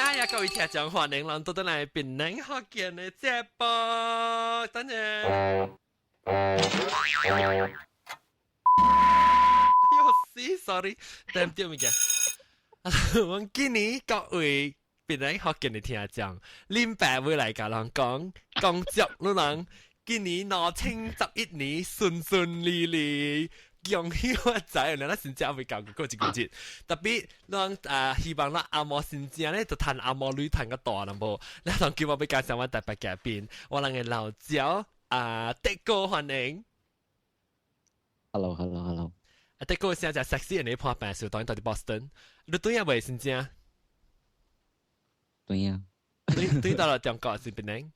哎呀，各位聽眾歡迎咱倒轉來檳榔福建的節目，等陣。哎喲死，sorry，對唔對物件？我今年各位檳榔福建的聽眾，恁爸會來共人講，講祝你人今年2011年順順利利。恭喜發財！咱新正未到過一個節，特別咱啊希望咱阿毛新正咧就趁紅毛鐳趁較大啦無？咱當今我欲介紹我特別嘉賓，我人的老焦啊，德哥歡迎。 Hello，hello，hello。啊，德哥聲誠 sexy，你破病時當到佇 Boston，你轉仔未新正？轉啊。轉轉到了中國是檳榔？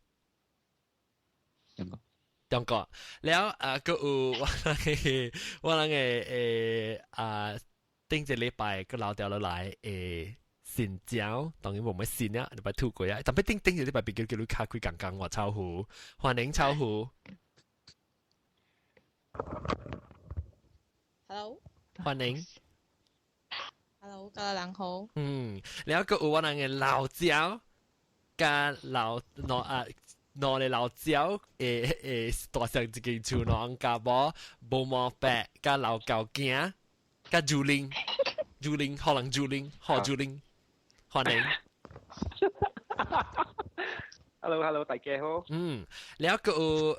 中國。中國了啊，閣有我人的啊，頂一禮拜閣留掉落來新椒，當然無乜新啊，禮拜吐過啊，特別頂頂一禮拜別叫叫你卡開講講話臭虎，歡迎臭虎。 Hello，歡迎。 Hello，各位人好。嗯，了閣有我人的老焦佮老喏啊。兩个老焦會大上一間厝喏，加無無毛白佮老狗囝佮竹林，竹林可能竹林，何竹林，歡迎。 Hello，Hello，大家好。嗯，了閣有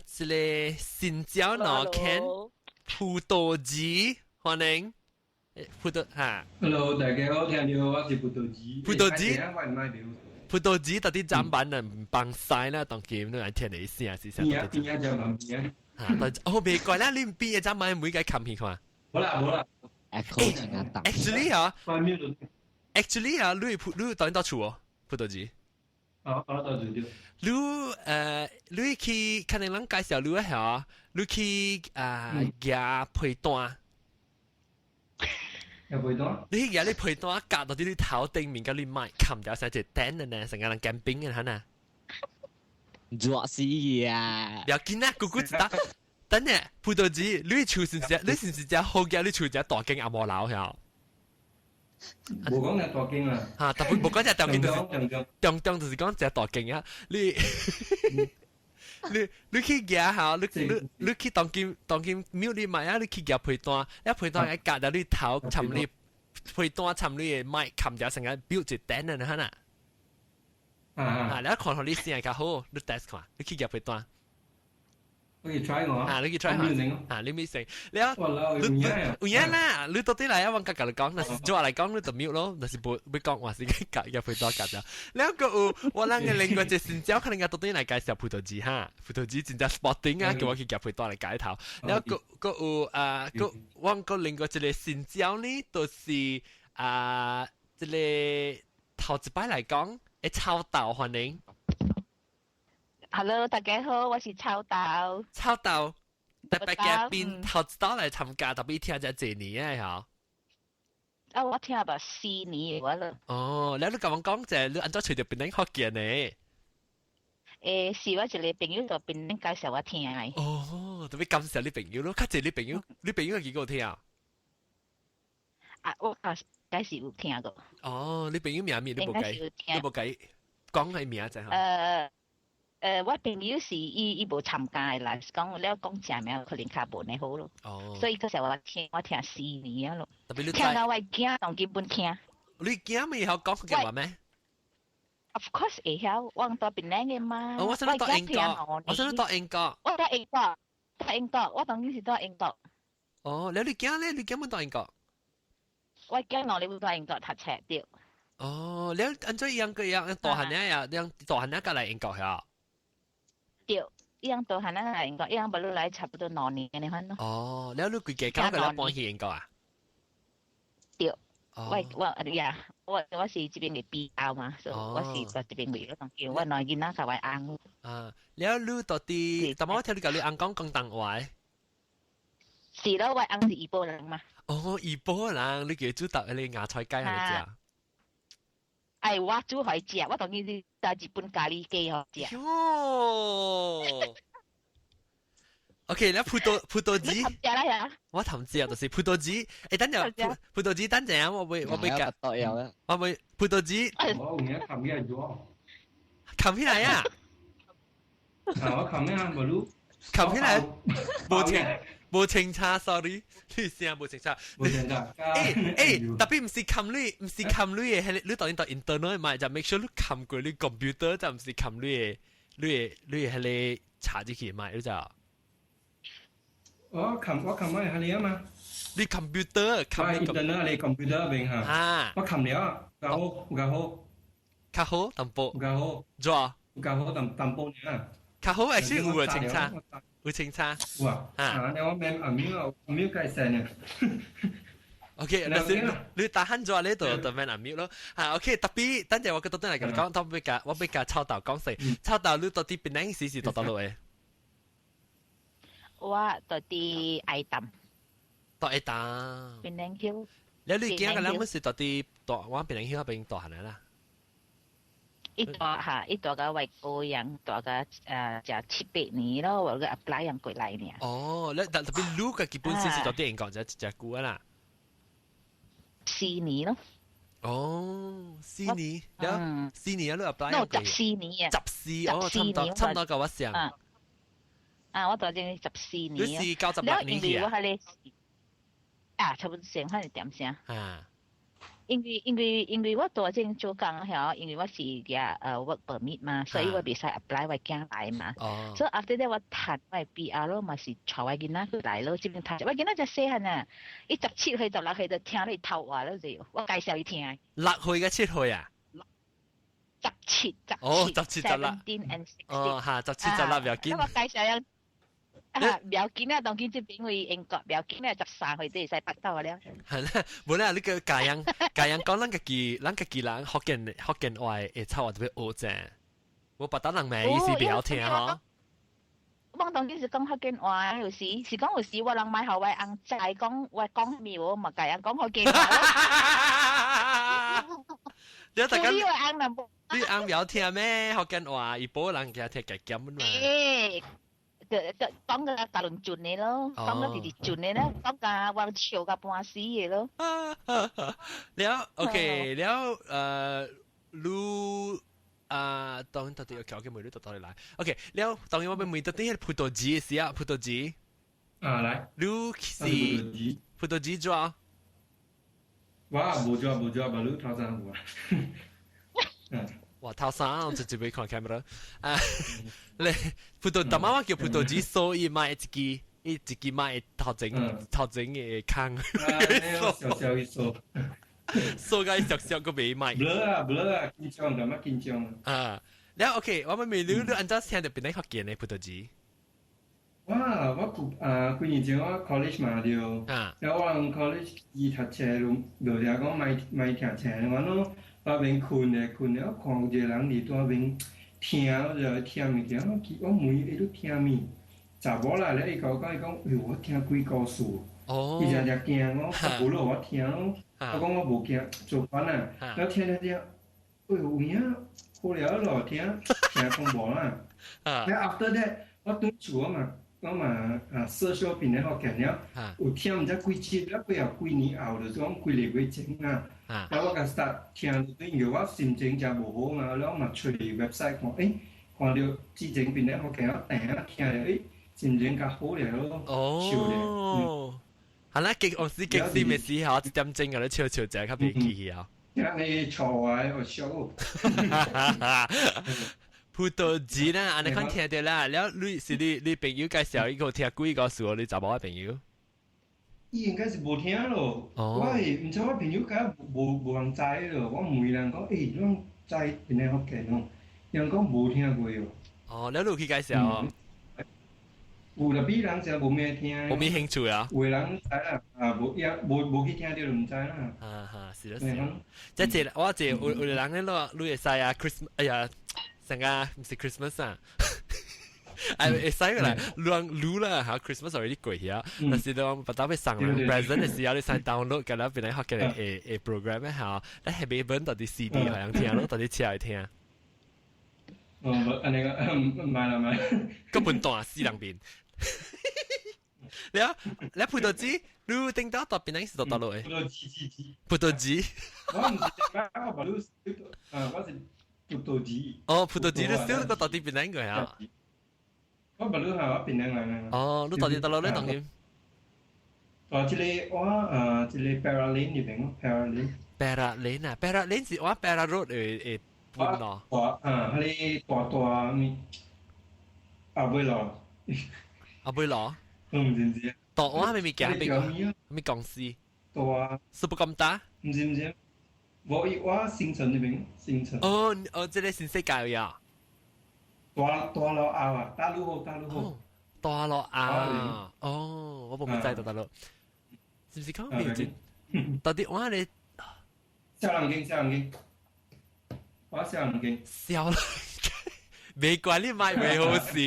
這个新椒喏 Ken 葡萄子，歡迎。葡萄哈。 Hello，大家好，聽到我是葡萄子。葡萄子。葡萄子到底砧板人幫晒啦，當今你來聽你聲是啥？邊啊邊啊就問邊啊！哦，袂怪啦，你唔邊嘅砧板每個冚起看。好啦好啦，echo 成日打。 Actually 啊，Actually 啊，你你當到厝哦，葡萄子。哦，我到厝對。你你去看人介紹你下，你去啊夾被單。夾被單？你去夾你被單夾到啲你頭頂面，佮你麥冚掉成隻燈的呢，成個人 camping 嘅哈呐。熱死啊！不要緊啊，姑姑知道。等下，葡萄子，你厝是唔是？你是唔是只好嘅？你厝只大間阿摩樓曉？無講隻大間啊！嚇，特別無講隻大間，就是中中就是講隻大間啊！你你你去夾嚇，你你你去當今當今廟裡買啊！你去夾被單，一被單一夾到你頭沉你被單沉你的麥冚掉成個標一頂啊！哈呐！啊！你看予你聲較好，你 test 看，你去夾被單。我去 try 我。啊，你去 try 下。啊，你咪成，你啊，你有影啦，你到底來啊？我共你講，若是做來講，你就 mute 咯，若是無欲講話是夾夾被單夾掉。了閣有我人的另外一個新椒，可能到底來介紹葡萄子哈，葡萄子真正 sporting 啊，叫我去夾被單來解頭。了閣閣有啊，閣我閣另外一個新椒呢，就是啊，這个頭一擺來講，會臭豆歡迎。 Hello，大家好，我是臭豆。臭豆，特別嘉賓頭一道來參加，特別聽這濟年的嚇。啊，我聽吧4年我了。哦，你共我講者，你按怎揣著檳榔福建的？欸，是我一個朋友佇檳榔介紹我聽的。哦，特別感謝你朋友咯，較濟你朋友，你朋友有幾個聽？啊，我該是有聽過。哦，你朋友名名你無計，你無計講佢名就嚇。我朋友是伊伊無參加的啦，是講了講正名可能較無呢好咯。哦。所以嗰時我聽我聽四年啊咯。特別你聽到我囝當基本聽。你囝咪曉講福建話咩？Of course 會曉，我佇檳榔的嘛。哦，我想佇英國，我想佇英國。我佇英國，佇英國，我當然是佇英國。哦，了你囝咧？你囝冇佇英國？我囝兩年佇英國讀冊對。哦，了按怎樣個樣大漢呀？樣大漢仔過來英國曉？對，伊樣大漢仔來英國，伊樣無來差不多2年按呢款咯。哦，了你規家九個來搬去英國啊？對，我我呀，我我是這邊的 PR 嘛，所以我是佇這邊的，我我兩囡仔共我翁。啊，了你到底，但我聽你共你翁講廣東話。是咯，我翁是怡保人嘛。哦，怡保人，你叫煮搭迄个芽菜雞係咪食？哎，我煮予伊食，我當然是佇日本咖喱雞予食。喲， OK，你葡萄你子，含食啦呀？我頭知啊，就是葡萄子。等陣葡萄子，等陣啊，我會夾，多有啦。我會葡萄子我有影冚起來咗，冚起來啊！啊，我冚咩啊？無擼，冚起來，無清無清茶，sorry，你聲無清茶。無清茶。特別毋是冚你，毋是冚你嘅，係你當然到 internet 嘛，就 make sure 你冚過你 computer，就毋是冚你嘅，你嘅係你查入去嘛，你就。我冚咩係你啊嘛？你 computer 冚 internet 你 computer 邊嚇？啊！我冚了，較好，有較好，較好淡薄，有較好，做，有較好淡淡薄爾。較好係先有清茶，有清茶。有啊，啊，你我免阿喵阿喵解釋呢。 OK，你打慳咗呢度就免阿喵咯。嚇，OK，特別等陣我覺得嚟講，當俾架我俾架臭豆講死，臭豆你到底邊陣時是到到落嘅？我到啲愛淡。到愛淡。檳榔丘。你驚個兩本是到底到我檳榔丘嗰邊大漢啦？一大嚇，一大個外國人，大個食七八年咯，我個 apply 人過來呢。哦，你特別你個基本先是到啲英國就一隻股啊啦。 4年咯。哦，四年，了四年啊，你 apply ，no 14年啊。十四，哦，差唔多，差唔多夠我上。啊，我大正14年。你是98年去啊？啊，差不多成翻一點聲。啊。因為我大正做工曉，因為我是個work permit 嘛，所以我袂使 apply 我囝來嘛。哦。所以 after that 我讀我 PR 咯，嘛是帶我囡仔過來咯，這邊讀。我囡仔才細漢啊，伊17歲16歲就聽你頭話咯，就我介紹伊聽。6歲嘅7歲啊？十七，十七。哦，十七十六。哦，嚇，十七十六唔要緊。我介紹人。啊，唔要緊啊，當今這邊位英國唔要緊啊，13歲就會使腹肚了。係啦，無啦，你個教人教人講，咱家己人福建話會抄話特別學正，無別當人咩意思，袂曉聽吼。我當今是講福建話，有時是講有時我人買予我翁知講我講咩，我嘛共人講福建話。你大家你翁人無？你翁袂曉聽咩福建話？伊保人家聽加減嘛。個講個甲論盡的咯，講個直直盡的咧，講甲我笑甲半死的咯。了，OK，了，你啊，當然到底 OK，我問你到底來，OK，了，當然我欲問到底彼葡萄籽的時啊，葡萄籽。啊，來。你是葡萄籽做？我無做無做，無你頭先有啊。哇！頭先直接俾看 camera 啊！你葡萄，大媽我叫葡萄籽，所以買一支，伊一支買頭前嘅坑。小小一掃，掃個小小個未買。唔啊唔啊，緊張，大媽緊張。啊，了 OK，我問你，你按怎聽著邊個福建的葡萄籽？哇！我舊啊幾年前我 college 嘛對，然後我人 college 伊讀冊就無聊講莫莫聽冊，我攏我邊睏咧睏咧，我看有一個人佇桌邊聽，我就聽物件，我我問伊，欸，你聽物？查某啦，咧伊共我講，伊講，哎喲，我聽鬼故事。伊常常驚我，無咯，我聽咯，我講我無驚，做慣啦。然後聽聽聽，哎喲，有影好了咯，聽聽講無啦。然後 after that，我轉厝我嘛。我嘛啊，社交平台福建了，有聽毋知幾集，了過後幾年後就是講幾個月前啊，了我共 start 聽，因為我心情誠無好嘛，了我嘛出去 website 看，欸，看著之前平台福建了，訂啊聽了，欸，心情較好了咯，笑咧。哦，係啦，極我是極時嘅時候，一點鐘個你笑笑者較袂記起啊。聽你錯話我笑。葡萄籽啦，按呢款聽著啦，了你是你朋友介紹伊個聽幾個數，你查某的朋友？伊應該是無聽咯，我係毋知我朋友敢無人知咯，我問人講，欸，你攏知邊个福建哦？人講無聽過哦。哦，了你有去介紹哦？有啦，比人就無咩聽。無咩興趣啊？有的人知啦，啊，無也無去聽著就毋知啦。啊哈，是咯是咯。這個我這有人咧，你會使啊，Christmas，哎呀，成個毋是 Christmas 啊。哎，會使過來，亂擼啦嚇，Christmas already 過去啊，但是當不打欲送人 present 的時候，你使 download 個咱邊個學嘅會 program 的嚇，你係咪本到啲 CD 好像聽咯，到啲車來聽。哦，無按呢個，毋買啦買。個本大死人邊。你你葡萄籽，你頂到到邊是到大陸嘅？葡萄籽籽籽。葡萄籽。我唔是我把你啊，我是葡萄籽。哦，葡萄籽你燒個到底邊兩個呀？我把你係我邊兩個。哦，你到底大陸咧當然。哦，這個我啊，這個 Perak Lane 入邊咯，Perak Lane。 Perak Lane 啊，Perak Lane 是我 Perak Road 會搬咯。大啊，迄個大大物，阿尾羅。阿尾羅。我唔知唔知。大我係咪物件？咩咩公司？大。是不咁大？唔知唔知。我我新城呢邊，新城。哦哦，這個新世界呀。大大路啊，大路好，大路好。大路啊！哦，我冇知道大路。是唔是講未知？到底我你小人經，小人經，我小人經。小人經，沒管你買未好事，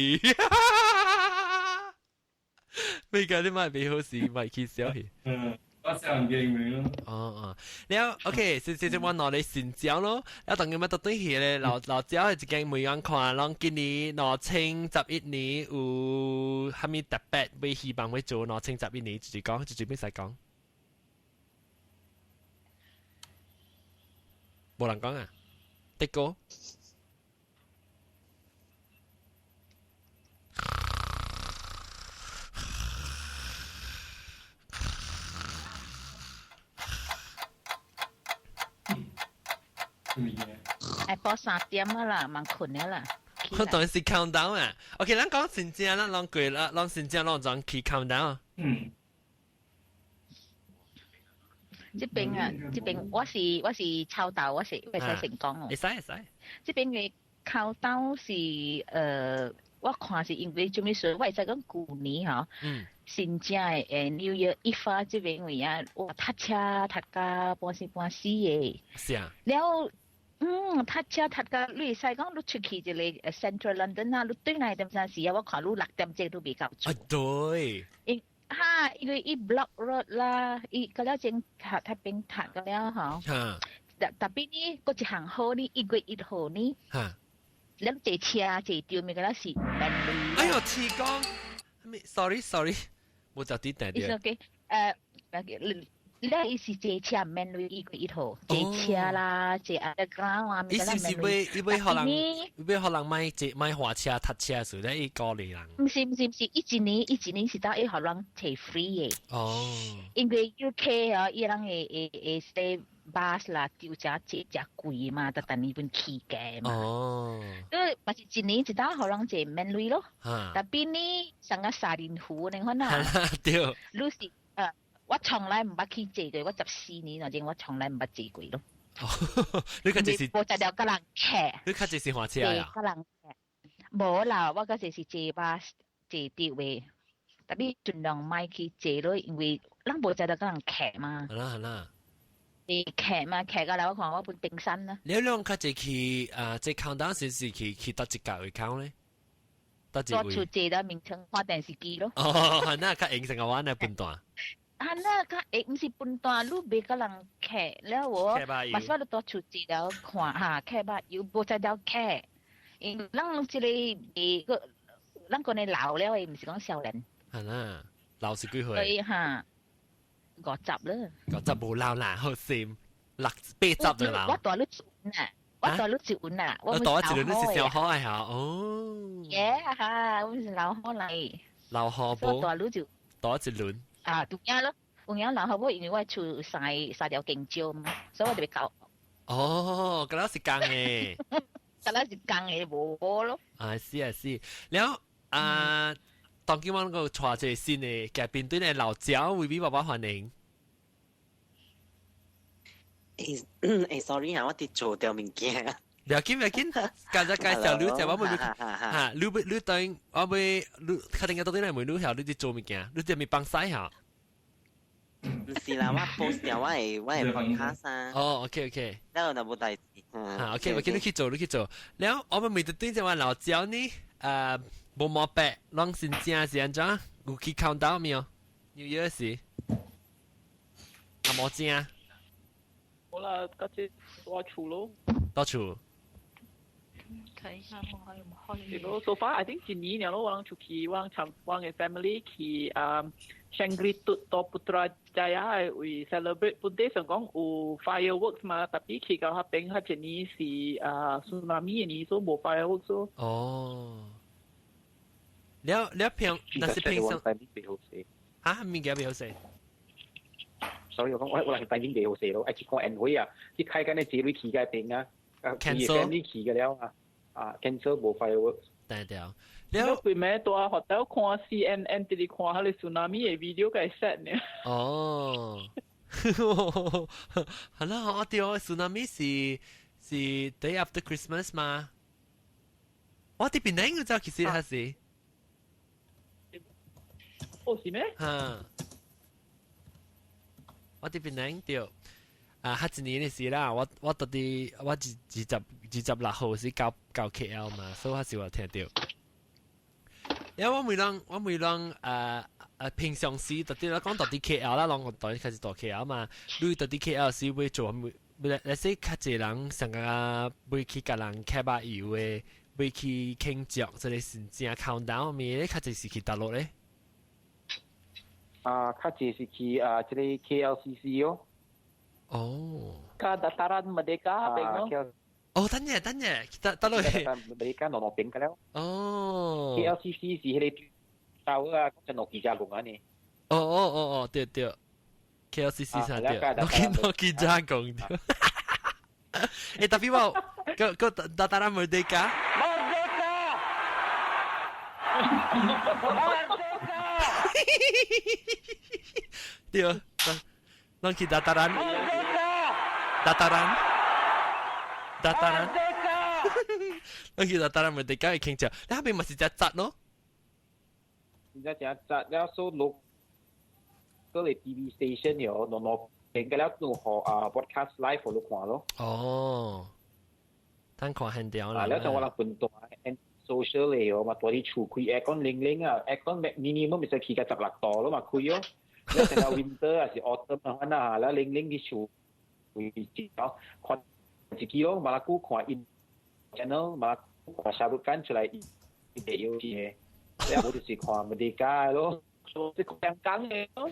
沒管你買未好事，買去小去。嗯，我小人經明咯。哦哦，了 OK，是是是，我拿你新椒咯，了當佢乜特對起咧，老老椒係一間每樣看，攏今年2011年有蝦米特別會希望會做2011年，就是講，就是邊使講。無人講啊，的哥。哎，播3點啊啦，蠻困了啦。我當時 count down 啊，OK，咱講真正，咱攏過啦，攏真正攏裝去 count down。嗯。這邊啊，這邊我是抄豆，我是會使成功哦。會使會使。這邊嘅抄豆是我看是因為做咩事？我會使講舊年吼，新正的紐約一發這邊位啊，哇，塞車塞甲半死半死的。是啊。了，嗯，塞車塞甲，你會使講你出去一個 Central London 啊，你轉來點啥時啊？我看你6點鐘都未到厝。啊，對。哈，因為伊 block road 啦，伊個了正塔塔邊塔個了吼。特特別呢，閣一項好呢，1月1號呢。哈。咱坐車坐吊咪個了是免錢。哎呦，天光，sorry sorry，冇就啲定啲。意思講，你伊是坐車免錢1月1號，坐車啦，坐 underground 啊，伊是毋是欲伊欲予人，伊欲予人買坐買火車、搭車時咧，伊鼓勵人。毋是毋是毋是，伊一年伊一年是當伊予人坐 free 的。哦。因為 UK 哦，伊人會會會說 bus 啦，丟遮坐遮貴嘛，逐逐年本起價嘛。哦。所以嘛是一年一當予人坐免錢咯。哈。 Tapi 呢，上個沙林湖你看啊。對。你是我從來毋捌去坐過，我14年內前我從來毋捌坐過咯。你較濟是無才了佮人客。你較濟是火車啊？佮人客。無啦，我較濟是坐巴士坐吊的，特別盡量莫去坐落，因為咱無才了佮人客嘛。係啦係啦。你客嘛客到來，我看我本登山啦。你兩較濟去啊？這康當時是去去佗一角位康咧？佗一位？我厝坐到眠床看電視機咯。哦，係那較閒成個玩來分段。啊，那較會毋是分段，你袂佮人客了無？嘛是我咧蹛厝坐了看哈，客吧又無才了客，因為咱這個袂個，咱講咧老了的，毋是講少年。係啦，老是幾歲？所以哈，50了。50無老啦，好心6、80就老。我大你一輪啊，我大你一輪啊，我大我一輪，你是小可的嚇哦。耶哈，我是老可嚟。老可無？我大你就大一輪。啊，有影咯，有影老好無，因為我厝三三條近少嘛，所以我就袂搞。哦，嗰是共的。嗰是共的，無咯。啊，是啊是，了啊，當今我個帶一個新的嘉賓對咧老趙為美爸爸歡迎。欸欸，sorry 啊，我佇做掉物件。不要緊，不要緊，剛才介紹你食，我問你，嚇，你你等我欲你確定個到底來問你曉你佇做物件，你佇咪幫手嚇？毋是啦，我 post 掉我的 podcast 啊。哦，OK OK。了就無代誌。嚇，OK，我叫你去做，你去做。了，我們面對對這位老趙呢，無毛白，攏真正是按怎？有去 count down 沒有？New Year 時，啊無正。好啦，家姐我厝咯。到厝。睇下我開唔開。咯，so far I think 今年了咯，我人出去，我人參我嘅 family 去啊 Shangri-La 到 Putrajaya 為 celebrate 本地上講有 fireworks 嘛，tapi 去到彼邊，彼一年是啊 tsunami 嘅年，所以無 fireworks 咯。哦，了了平，那是平常嚇，物件袂好勢。所以我講我人反應袂好勢咯，愛去看宴會啊，去開緊啲子女去嘅邊啊。 cancel 你去嘅了啊，啊 cancel 無 fireworks。對對。了規暝蹛 hotel 看 CNN，直直看彼個 tsunami 嘅 video 該 set 呢。哦，係啦，我對，tsunami 是 day after Christmas 嘛？我佇檳城就其實係是。哦，是咩？嚇！我佇檳城對。啊，彼一年的時啦，我到底我26號是到 KL 嘛，所以我是有聽到。因為我每人平常時到底咧講到底 KL 啦，攏當然開始到 KL 嘛。你到底 KL 時會做每，你說較濟人上個會去共人開把油的，會去慶祝，這個是正 countdown 面，你較濟是去佗落咧？啊，較濟是去啊，這個 KLCC 哦。哦。ka Dataran Merdeka 邊咯。哦，等下等下，佗落去。 Merdeka 兩兩邊個了。哦。 KLCC 是彼個島啊，就諾基亞公啊呢。哦哦哦哦，對對，KLCC 啥對，諾基亞公對。欸，tapi 我個個 Dataran Merdeka。 Merdeka。對，咱去 Dataran。Dataran。Dataran。咱去 Dataran Merdeka 會慶祝，你彼邊嘛是誠雜咯？真正誠雜，了所錄嗰個 TV station 有兩兩邊個了，用予啊 broadcast live 予你看咯。哦，等看現場啦。啊，了像我人本地 social 的哦，嘛蹛佇厝開 aircon 冷冷啊，aircon minimum 會使開到16度咯嘛開哦。了像 winter 還是 autumn 啊，啊，了冷冷佇厝開一看一支咯，馬拉久看 in channel，馬拉久看沙魯干出來伊會有嘅，了無就是看 Merdeka 咯，是香港的咯。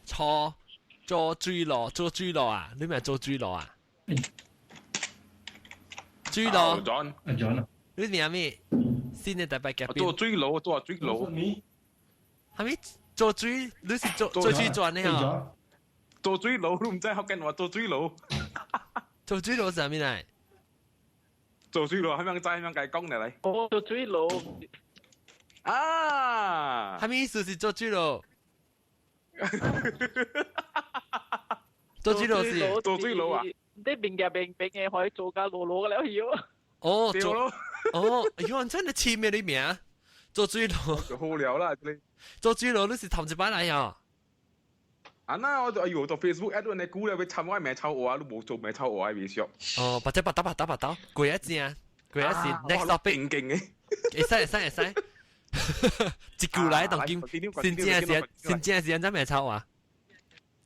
錯，做水路，做水路啊！你咪做水路啊？水路。阿 John，阿 John 啊。你名咩？新的台北嘉賓。做水路，做水路。係咪做水？你是做水轉的哈？做水路，你毋知福建話做水路。做水路是啥物來？做水路，係咪知？係咪解講嚟？哦，做水路。啊！啥物意思是做水路？做水路是做水路啊！啲邊嘅邊邊嘅可以做架羅羅嘅了曉。哦，做哦，哎呦，真係簽咩你名？做水路就好了啦，做水路你是頭一擺來啊？啊那我就哎呦，到 Facebook add 你估咧，會參我名臭我啊，都冇做名臭我啊，未熟。哦，白只白打白打白打，過一正，過一時 next topic。勁勁嘅，會使會使會使。一句來當今，新正是新正是按怎名臭話？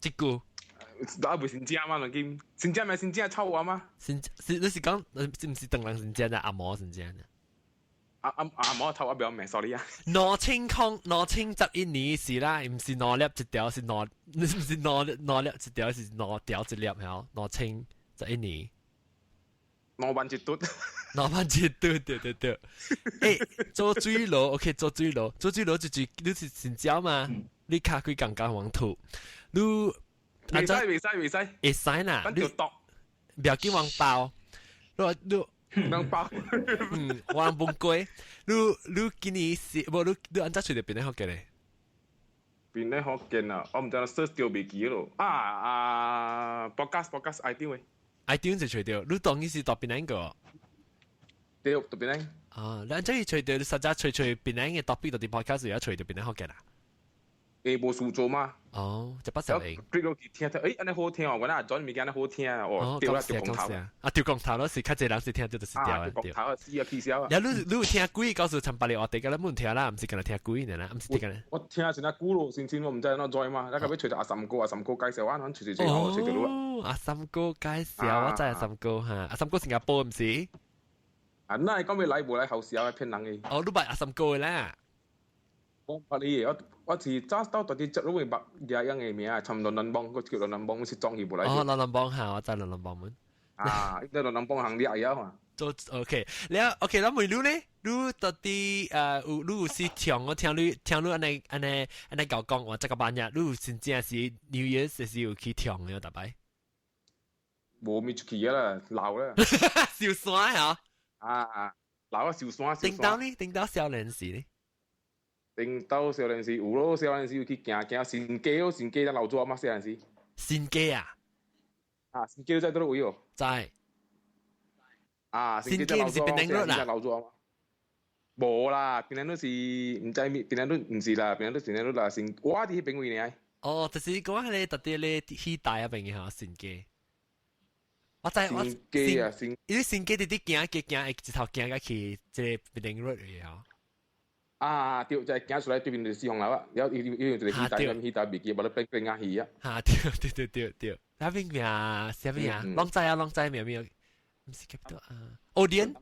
一句。打唔新正嘛，當今新正咪新正臭話嗎？新是你是講，是毋是當人新正啊？阿毛新正啊？阿阿阿毛臭話比較名，sorry 啊。2011年是啦，毋是兩粒一條，是兩，毋是兩兩粒一條，是兩條一粒，係2011年。兩萬一嘟，兩萬一嘟，對對對。欸，做水路，OK，做水路，做水路就是你是新椒嘛？你卡幾工工黃土，你。袂使袂使袂使，會使啦，你就不要緊往包，你人包，嗯，往崩龜，你今年是無你按怎揣著檳城福建咧？檳城福建啊，我毋知 search 著袂記咯。啊啊，podcast podcast iTunes 嘅，iTunes 就揣著，你當然是蹛檳城個。對，蹛檳城。啊，你按怎去揣著？你實在揣揣檳城嘅 topic 就佇 podcast 就揣著檳城福建啦。下無事做嘛。哦，就不受應。佢落去聽聽，誒，按呢好聽哦，我那轉物件按呢好聽啊，哦，對啦，掉光頭。啊，掉光頭咯，是較濟人是聽到就是掉啊，掉。光頭啊，死啊，起痟啊。呀，你有聽鬼告訴陳百里我哋個啦，冇聽啦，毋是干焦聽鬼呢啦，毋是聽個。我聽真啊久咯，先先我毋知按怎轉嘛，那個欲揣著阿三哥，阿三哥介紹我，阮揣揣揣，哦，揣著咯。阿三哥介紹，我知阿三哥哈，阿三哥新加坡毋是？啊，那會講欲來無來好笑啊，騙人的。哦，你捌阿三哥的啦。我捌伊的，我是早到底接攏會捌亞樣的名，參羅南邦，閣叫羅南邦，是裝去無來。哦，羅南邦哈，我知羅南邦們。啊，伊羅南邦行你會曉嘛？做 OK，了 OK，那問你咧，你到底有你有時聽我聽你聽你按呢按呢按呢講講話，這個半日你有真正是 New Year 是有去聽的逐擺？無咪出去啦，老啦。燒山嚇？啊，老啊，燒山。頂到呢？頂到少年時呢？頂到少年時有咯，少年時有去行行新街哦，新街咱老祖嘛，少年時。新街啊？啊，新街在佗位哦？知。啊，新街毋是檳榔路啦。老祖嘛？無啦，檳榔路是毋知咪，檳榔路毋是啦，檳榔路檳榔路啦，新我佇彼邊位爾。哦，就是講彼個特別咧戲台啊邊個吼新街。我知我新街啊，新，伊新街直直行行行，一頭行到去這個檳榔路的吼。啊，對，就係行出來對面就是四方樓啊，然後伊有一個戲台，咁戲台袂記，無咧變變啊戲啊。哈，對對對對對，啥物名？啥物啊？攏知啊，攏知名名，毋是記得啊。奧典。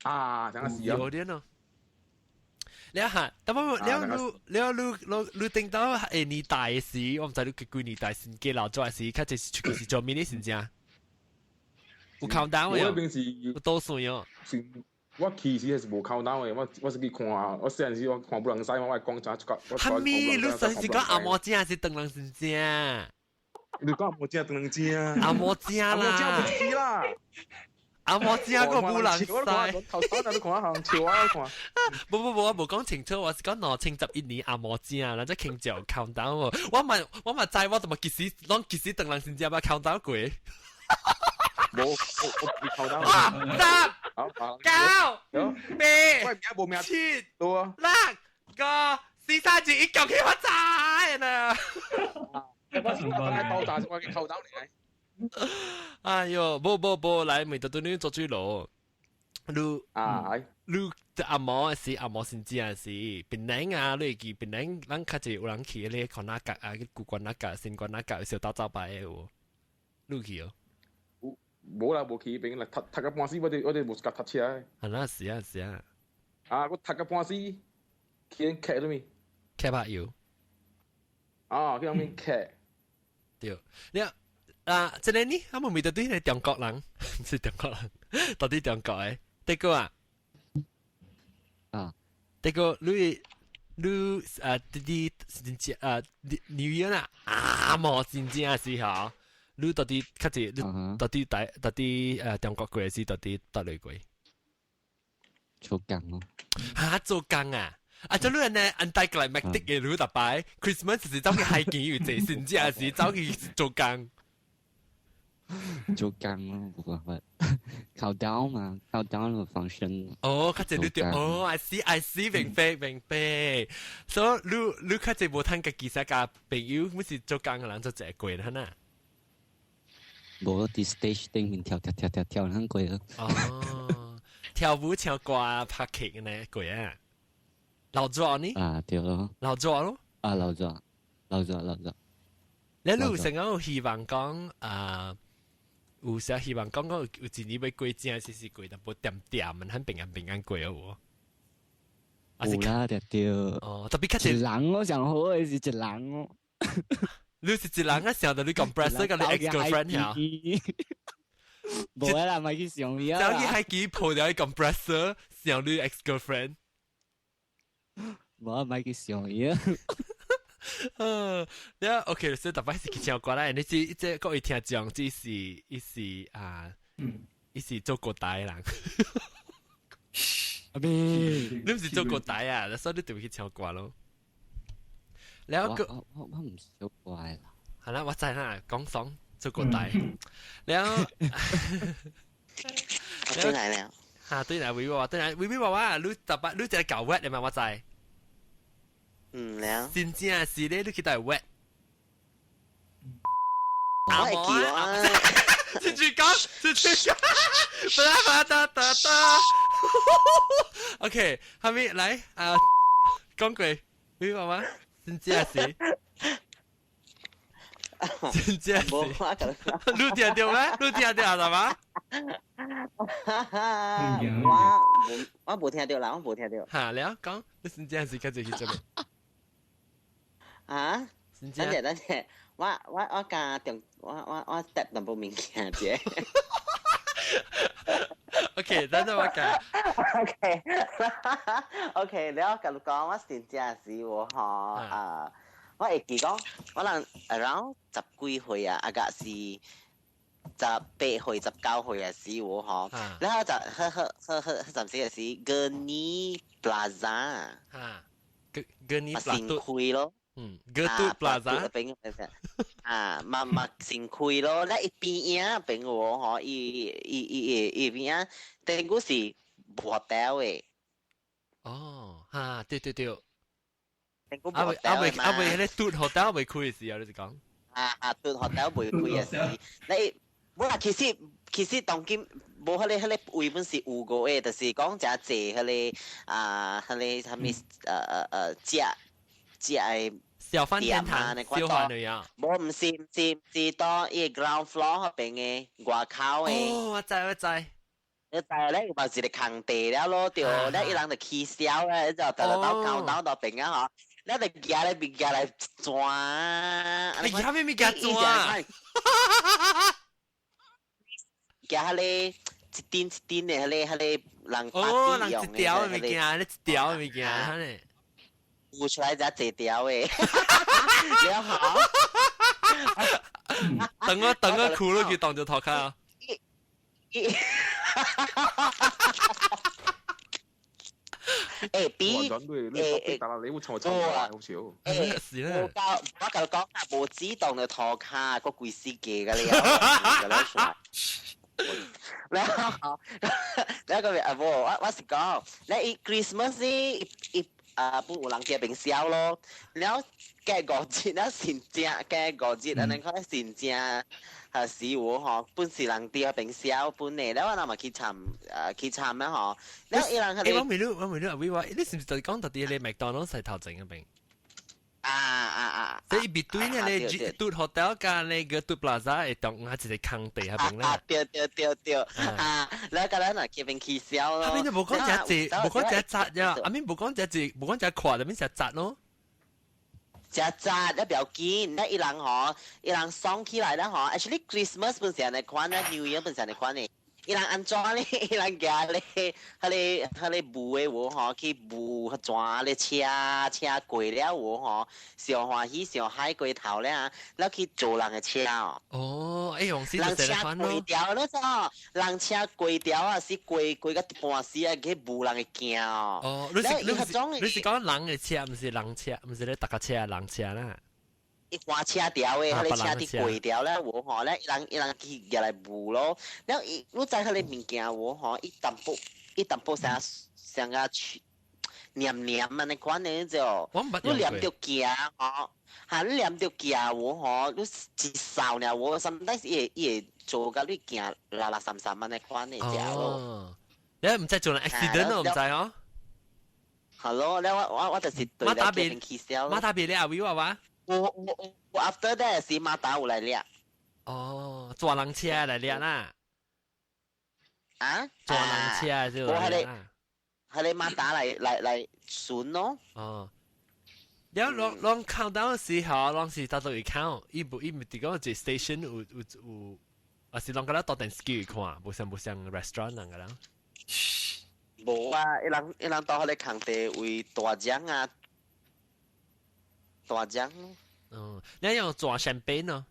啊，真係是啊。奧典咯。你哈，但不了你了你你你頂到下年代時，我毋知你幾年代先記老早時，較濟是出去是做咩呢？先正？有 countdown 我平時有倒數喲。我其實是無 countdown 的，我是去看，我細漢時我看不人使嘛，我講真出個。哈咪，你上次講阿毛正是當人先正？你講阿毛正當人正？阿毛正啦，阿毛正無去啦。阿毛正個無人使。頭先你看下笑啊，看。無無無，我無講清楚，我是講2011年阿毛正，咱才傾就 countdown 喎。我嘛我嘛知，我怎麼幾時攏幾時當人先正把 countdown 過？無，我我唔 countdown。十、九、八、七、六、五、四、三、二、一，恭喜發財啦！我是我爆炸，我嘅 countdown 嚟。哎喲，無無無，來每到對你做水路，你啊，你阿毛是阿毛先知是檳榔啊，你會記檳榔，咱較濟有人去咧，看那角啊，舊關那角、新關那角，小刀走牌的有，你去哦？無啦，無去彼邊啦，讀讀到半死，我哋無甲讀冊的。啊，那是啊是啊。啊，我讀到半死，去𪜶徛啥物？徛柏油。啊，去遐面徛。對，你啊，這個呢，啊，無咪到底係中國人，毋是中國人，到底中國的？這個啊，啊，這個你你啊，弟弟真正啊，紐約啊，啊，無真正是吼。你到底較濟？你到底大到底中國過是到底佗落過？做工咯。哈，做工啊！啊，這你按呢 anticlimactic 的你逐擺 Christmas 是走去海邊有濟，甚至是走去做工。做工咯，無辦法。countdown 嘛，countdown 的方式。哦，較濟你對，哦，I see I see，明白明白。所以你你較濟無通家己佮朋友，每是做工的人做一個過啦，呐。無佇 stage 頂面跳跳跳跳跳，很過咯。哦，跳舞唱歌拍劇呢過啊。老早呢？啊，對咯。老早咯。啊，老早，老早，老早。你有成日有希望講啊？有時希望講講有一年欲過正，是是過淡薄恬恬，很平安平安過哦。有啦，對對。哦，特別較一人我上好的是一人哦。你是一人啊？想到你 compressor 佮你 ex girlfriend 呀？無啦，莫去想伊啊。走去海機抱著 compressor，想你 ex girlfriend。無，莫去想伊啊。嗯，你 OK，所以逐擺是去唱歌啦。你知這各位聽眾，這是伊是啊，伊是做國大的人。阿咪，你毋是做國大啊？所以你就會去唱歌咯。了個我毋是做歌啦。係啦，我知啦，講爽做國大。了，對來了。嚇，對來微微話，對來微微話話，你逐擺你一個舊月的嘛，我知。嗯了。真正是咧，你去帶 wet。我會記啊！繼續講，繼續講，噠噠噠噠。OK，後面來啊，講過，你話嗎？真正是，真正是。你聽到咩？你聽到係嘛？我無聽到啦，我無聽到。嚇，了講，你真正是較濟去做咩？啊？等陣等陣，我加中，我搭淡薄物件者。 OK，等陣我講。 OK，OK，了甲你講，我真正是我吼啊，我會記講，我人 around 十幾歲啊，啊個是18歲、19歲啊時我吼，然後就呵呵呵呵，陣時是 Gurney Plaza。嚇，Gurney Plaza。新開咯。嗯，Gertrude Plaza 邊啊，嘛嘛新開咯，咧伊邊仔邊我吼，伊伊伊伊邊仔，頂古是無 hotel 的。哦，哈，對對對。頂古無阿未阿未 hotel 阿未，迄個嘟 hotel 未開的時候，你是講？啊啊，嘟 hotel 未開的時，你無啦，其實當今無彼個彼個位本是有個的，就是講誠濟彼個啊，彼個啥物食食的。小飯天堂，小飯女啊！無，毋是毋是毋是，當伊個 ground floor 彼邊的外口的。哦，我知我知。你知咧，嘛是一個空地了咯，對，咧伊人就起痟咧，就特特到高到到邊啊嗬，咧就舉來邊舉來轉。你舉咩物件轉啊？舉彼個一頂一頂的，彼個彼個人哦，人一條的物件，你一條的物件，哈咧。有出來才坐條的，了好。等我哭落去當做頭殼。欸，比欸你會錯錯啊，好少。欸，是啦。我甲你講啊，無止當做頭殼，個規世界個了。然後，然後個啊無，我是講，你伊 Christmas 伊伊。啊，本有人寄冰燒咯，然後過五節，了新正過五節，按呢看新正啊時有吼，本是人佇彼冰燒本的，了我若嘛去參啊去參了吼，了伊人彼個，我問你，我問你，阿威話，你是毋是就講到佇咧麥當勞洗頭前嗰邊？啊啊啊！所以 between 咧個嘟 hotel 佮那個嘟 plaza 會當下一個空地彼邊咧。啊對對對對，啊，了佮咱若去邊起痟咯。彼邊就無講誠濟，無講誠窄呀，阿面無講誠濟，無講誠闊，阿面誠窄咯。誠窄，了不要緊，了伊人吼，伊人爽起來了吼。Actually Christmas 本是按呢款咧，New Year 本是按呢款的。伊人按怎咧？伊人舉咧，彼個霧的無吼，去霧轉咧車車過了無吼，上歡喜上海過頭了，了去坐人的車哦。哦，欸，人車過條了咾，人車過條啊，是過過到一半時啊，去霧人的鏡哦。哦，你是講人的車，毋是人車，毋是咧逐個車人車啦。伊換車條的，彼個車佇過條咧無吼，咧伊人去舉來霧咯。了伊，你知彼個物件無吼？伊淡薄啥像個黏黏按呢款的就，你黏著行吼，哈你黏著行無吼，你一掃爾無，sometimes 伊會做甲你行拉拉散散按呢款的食咯。你毋知做人 accident 咯，毋知哦。係咯，了我就是對咧叫起痟。馬打別咧阿威話話。我 after that 是馬達有來掠。哦，坐人車來掠啦。啊？坐人車就來掠啦。彼個馬達來巡咯。哦。了，攏count down 時候，攏是搭到去 count，伊無伊毋是講一個 station 有，還是攏閣咧搭電視機去看，無像 restaurant 人個啦。無啊，伊人到彼個空地為大獎啊。大獎咯。哦，你用轉香檳咯？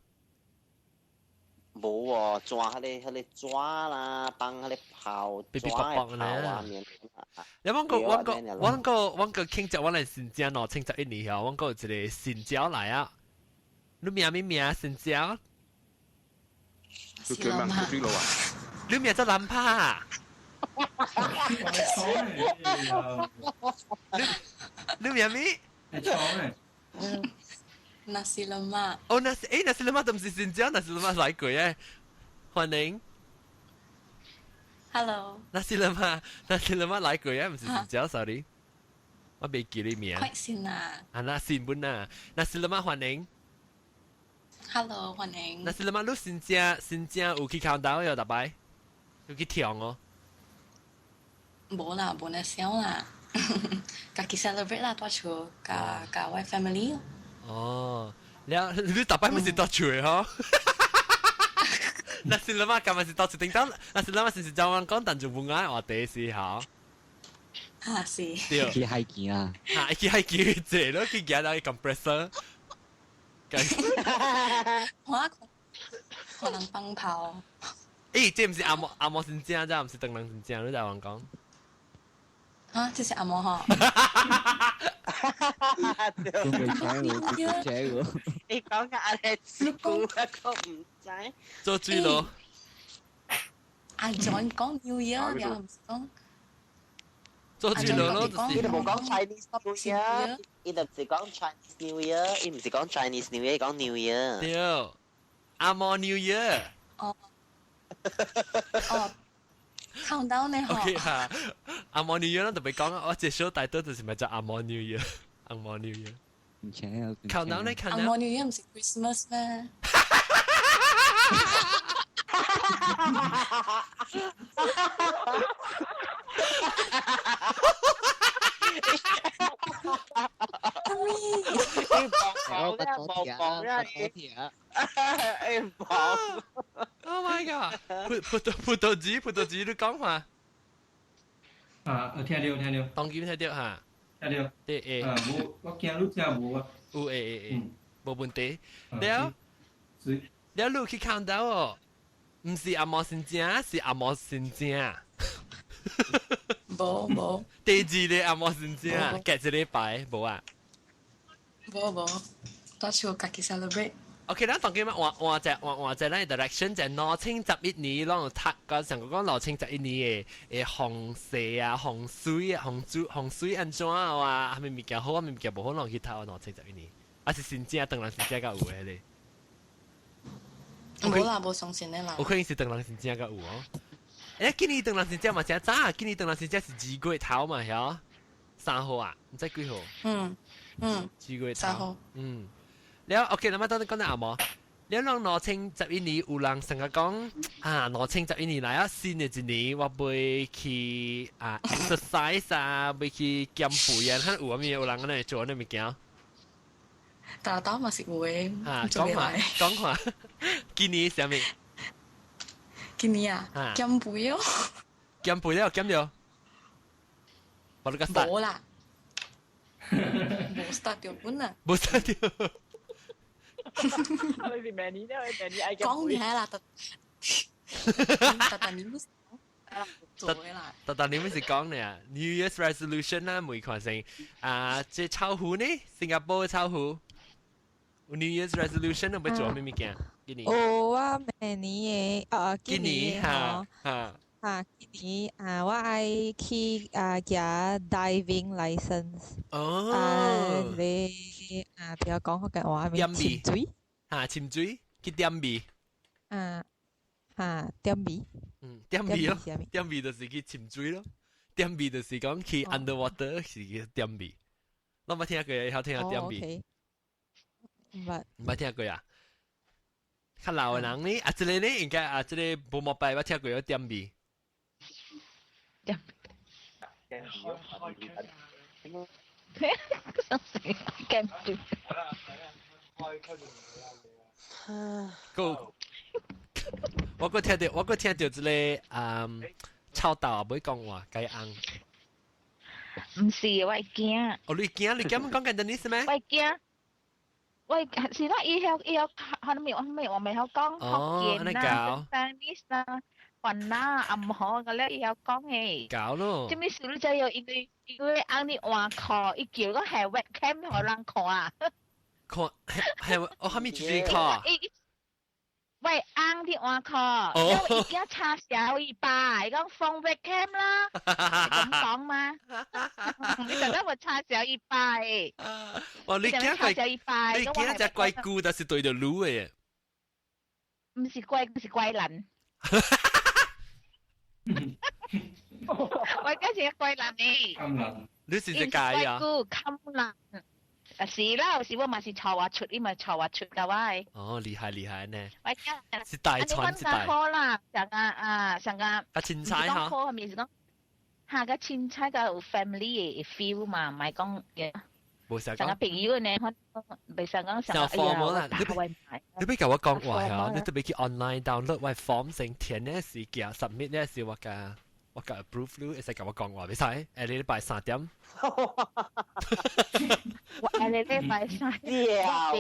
無哦，轉彼個紙啦，放彼個炮，嗶嗶啵啵咧。你阮個慶祝，阮來新正喏，慶祝一年吼，阮個有一個新椒來啊。你名咩名？新椒？叫咩？叫邊路啊？你名做藍帕。你名咩？你唱咩？Nasi lemak。哦，nasi lemak 都唔是新疆，nasi lemak 來過誒，歡迎。 Hello。 Nasi lemak，nasi lemak 來過誒，唔是新疆，sorry，我未記你名。快先啊！啊，那先本啊，nasi lemak 歡迎。 Hello，歡迎。 Nasi lemak 你新正新正有去 countdown 有逐擺，有去跳哦。無啦，無那少啦，家己 celebrate 啦，蹛厝，佮佮我 family。哦，了你逐擺咪是蹛厝的嗬？Nasi lemak 今日是蹛厝頂當，nasi lemak 是是就講但就唔愛話題是嚇。啊是。對。去海機啊！嚇，去海機坐咯，去行到 compressor。我可能放炮。誒，這唔是紅毛紅毛新正，這唔是唐人新正，你在話講？啊，這是紅毛嗬。都未聽過，聽過。你講嘅阿你師傅一個唔知。做豬咯。阿 John 講 New Year 又唔是講。做豬咯，伊就冇講 Chinese New Year，伊就唔是講 Chinese New Year，伊唔是講 Chinese New Year，講 New Year。對，紅毛 New Year。哦。哦。countdown 呢？ OK 哈，紅毛 New Year 咱特別講，我這首大多就是咪叫紅毛 New Year，紅毛 New Year。唔請啊！countdown 呢？紅毛 New Year 唔是 Christmas 咩？你講啦，冇講啦，你講。 Oh my god！葡葡萄葡萄子葡萄子，你講話？啊，我聽到聽到。當今聽到嚇？聽到。對誒。啊，無，我驚你聽無啊。有誒誒誒，無問題。了，了你去看到哦，唔是紅毛新正，是紅毛新正。無無。第二個紅毛新正，隔一禮拜無啊？無無，蹛厝家己 celebrate。 OK，咱當今換換隻換換隻咱 direction 就2011年，攏有讀個上個講2011年的風勢啊、風水啊、風水風水按怎啊，啥物物件好，啥物物件無好，攏去讀2011年，啊是新正，當然新正較有的咧。無啦，無相信的啦。有可能是當人新正較有哦。欸，今年唐人新正嘛誠早，今年唐人新正是2月頭嘛，曉？3號啊，毋知幾號？嗯嗯。2月頭。 3號。嗯。了，OK，那麼當你講得啱無？了，人2011年有人成日講啊，2011年來啊，新的一年我欲去啊 exercise 啊，欲去減肥啊，看有啥物有人按呢做那物件？大刀嘛是有的。啊，講看講看，今年啥物？今年啊，減肥哦。減肥了，減了。無你個無啦，無 start 著本啦。無 start 著。你是明年咧，明年愛講嘢啦，特特特年做嘅啦。特特年是講呢，New Year's Resolution 啦，每款成啊，這臭虎呢，新加坡臭虎，New Year's Resolution 都欲做咩物件？今年。哦，我明年的啊，今年哈哈啊，今年啊，我愛去啊，拿 diving license。哦。啊，你啊，比較講福建話，咩潛水？嚇，潛水去點味？啊，嚇，點味？嗯，點味咯，點味就是去潛水咯，點味就是講去 underwater 是去點味。我冇聽過，會曉聽下點味。毋捌。毋捌聽過啊？較老的人呢？啊，這個呢應該啊，這個無莫拜捌聽過有點味。點。減肥。個，我閣聽著，我閣聽著這個嗯，臭豆欲講話，該紅。毋是，我會驚。哦，你驚？你驚講簡單啲咩？我會驚。我是啦，伊曉伊曉，可能我未我未曉講福建啦、Chinese 啦、雲啦、暗河個咧，伊曉講嘅。搞咯。這物事你知影，因為因為翁你換褲，伊叫講係 webcam 予人看啊。看係係我蝦米就是看。喂，翁啲換殼，因為伊驚插小尾巴，伊講放 webcam 啦，你咁講嘛？你特登話插小尾巴誒。哇！你驚插小尾巴，你驚隻怪姑，但是對著擼嘅。唔是怪，是怪人。我驚是怪人誒。你是隻解啊？怪姑冚人。啊是啦，有時我嘛是錯話出，伊嘛錯話出噶喂。哦，厲害厲害呢！喂，是大傳是大。好啦，上個啊上個。啊，凊彩哈。好，係咪是講？下個凊彩個有 family 嘅 feel 嘛，唔係講嘅。冇成上個朋友呢，我袂使講上 form 啦，你別甲我講話啊！你特別去 online download 我 form 先填呢時件 submit 呢時我甲。我甲 approve 你，會使甲我講話袂使？下禮拜3點。我下禮拜3點。對啊，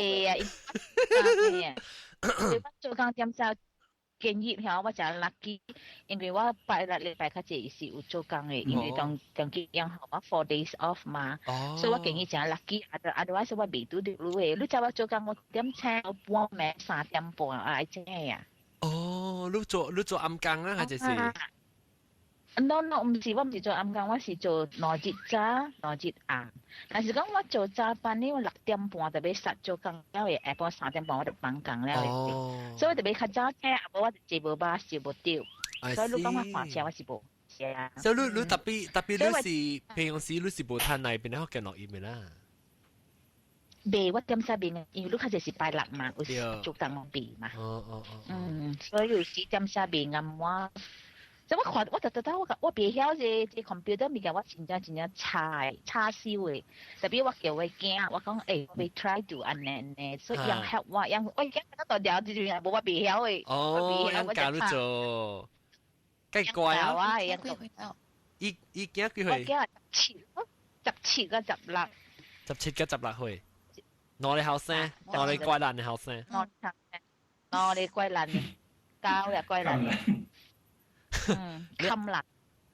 我做工點早建議嚇，我真 lucky，因為我拜六禮拜較濟是有做工的，因為當當幾樣我 4 days off 嘛，所以我建議真 lucky。otherwise 我未拄著你的，你知我做工我點請我半暝3點半愛醒啊。哦，你做暗工啊，還是？ No no，唔是，我唔是做暗工，我是做兩日早，兩日暗。但是講我做早班呢，我6點半就欲殺做工了的，下晡3點半我就放工了的。所以我就欲較早醒，啊無我就坐無巴士無著。所以你講我換車我是無。是啊。所以你特別特別你是平常時你是無趁內邊咧福建錄音的啦。袂，我點啥袂，因為你較濟是拜六嘛，有時做工我袂嘛。哦哦哦。嗯，所以有時點啥袂暗我。就我看，我特特特我我袂曉這 computer 物件，我真正真正差的，差燒的。特別我叫我囝，我講欸，我 try to 按呢呢，所以伊 help 我，伊我囝較大條，就是無我袂曉的。哦，伊教你做，計乖啊！伊伊囝幾歲？我囝17，17個16。 17個16歲，哪裡後生？哪裡怪難的後生？哪裡怪難的？教也怪難。嗯，冚爛，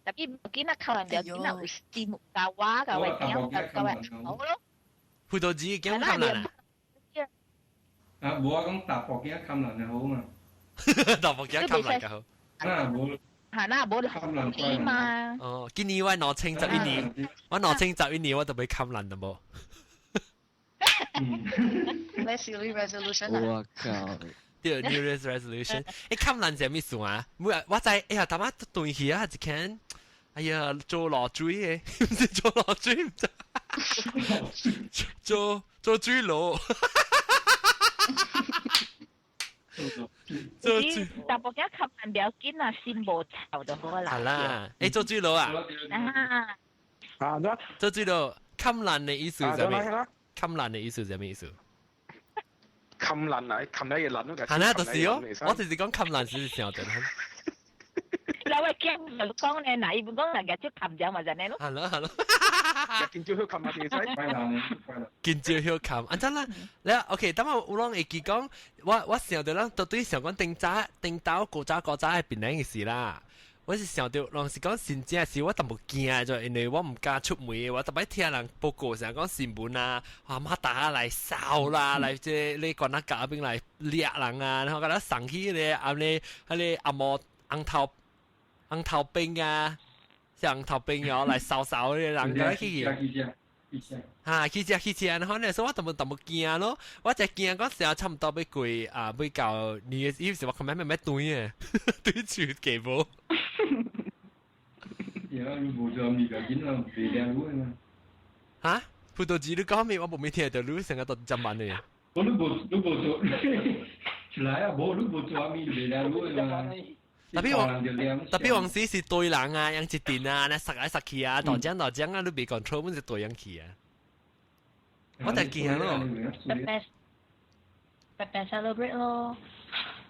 特別見啊冚爛就見啊有字幕教話教話點教話好咯。輔導子驚冚爛啊？啊，無啊，講大埔囝冚爛就好嘛。大埔囝冚爛就好。啊，無。係啦，無冚爛嘛。哦，今年我2011年，我2011年我就欲冚爛啦無。咩是你 resolution 啊？我靠！對 New Year's resolution，欸，冚爛是啥物事啊？每我知，哎呀，頭仔斷去啊，一間，哎呀，做落水的，毋是做落水，毋知，做做水路，做水。大部分冚爛不要緊啊，心無臭就好啦。係啦，欸，做水路啊？啊，做水路，冚爛的意思是啥物？冚爛的意思是啥物意思？冚爛啊！冚一個爛咯，係啦，就是哦，我就是講冚爛是想的。嗱，我驚就講咧，嗱，伊本講人家就冚咗嘛，就呢咯。係咯係咯，見招曉冚啊，電使。見招曉冚，安怎啦？你 OK，等我有攏會記講，我想著咱到底想講頂早頂到古早古早係邊兩件事啦。我是想著，攏是講真正是我淡薄驚就因為我毋敢出門，我特別聽人報告成講新聞啊，阿媽打來燒啦，來這你關那夾邊來掠人啊，然後共咱送去咧，阿咧彼個阿毛紅頭紅頭兵啊，是紅頭兵哦，來燒燒咧人個去。嚇，去食去食，然後呢，所以我淡薄淡薄驚咯，我就驚講時候差唔多欲過啊，欲到你的意思我看咩咩咩對嘅，對住記無。對啊，你無做物件，囡仔袂靚女嘛。嚇？葡萄子你講咩？我無沒聽到，你成個都真慢的。我你無你無做，出來啊！無你無做物就袂靚女嘛。特別往特別往時是對人啊，養一陣啊，那殺來殺去啊，大將大將啊，你袂 control，阮是對人去啊。我就驚咯。特別特別 celebrate 咯。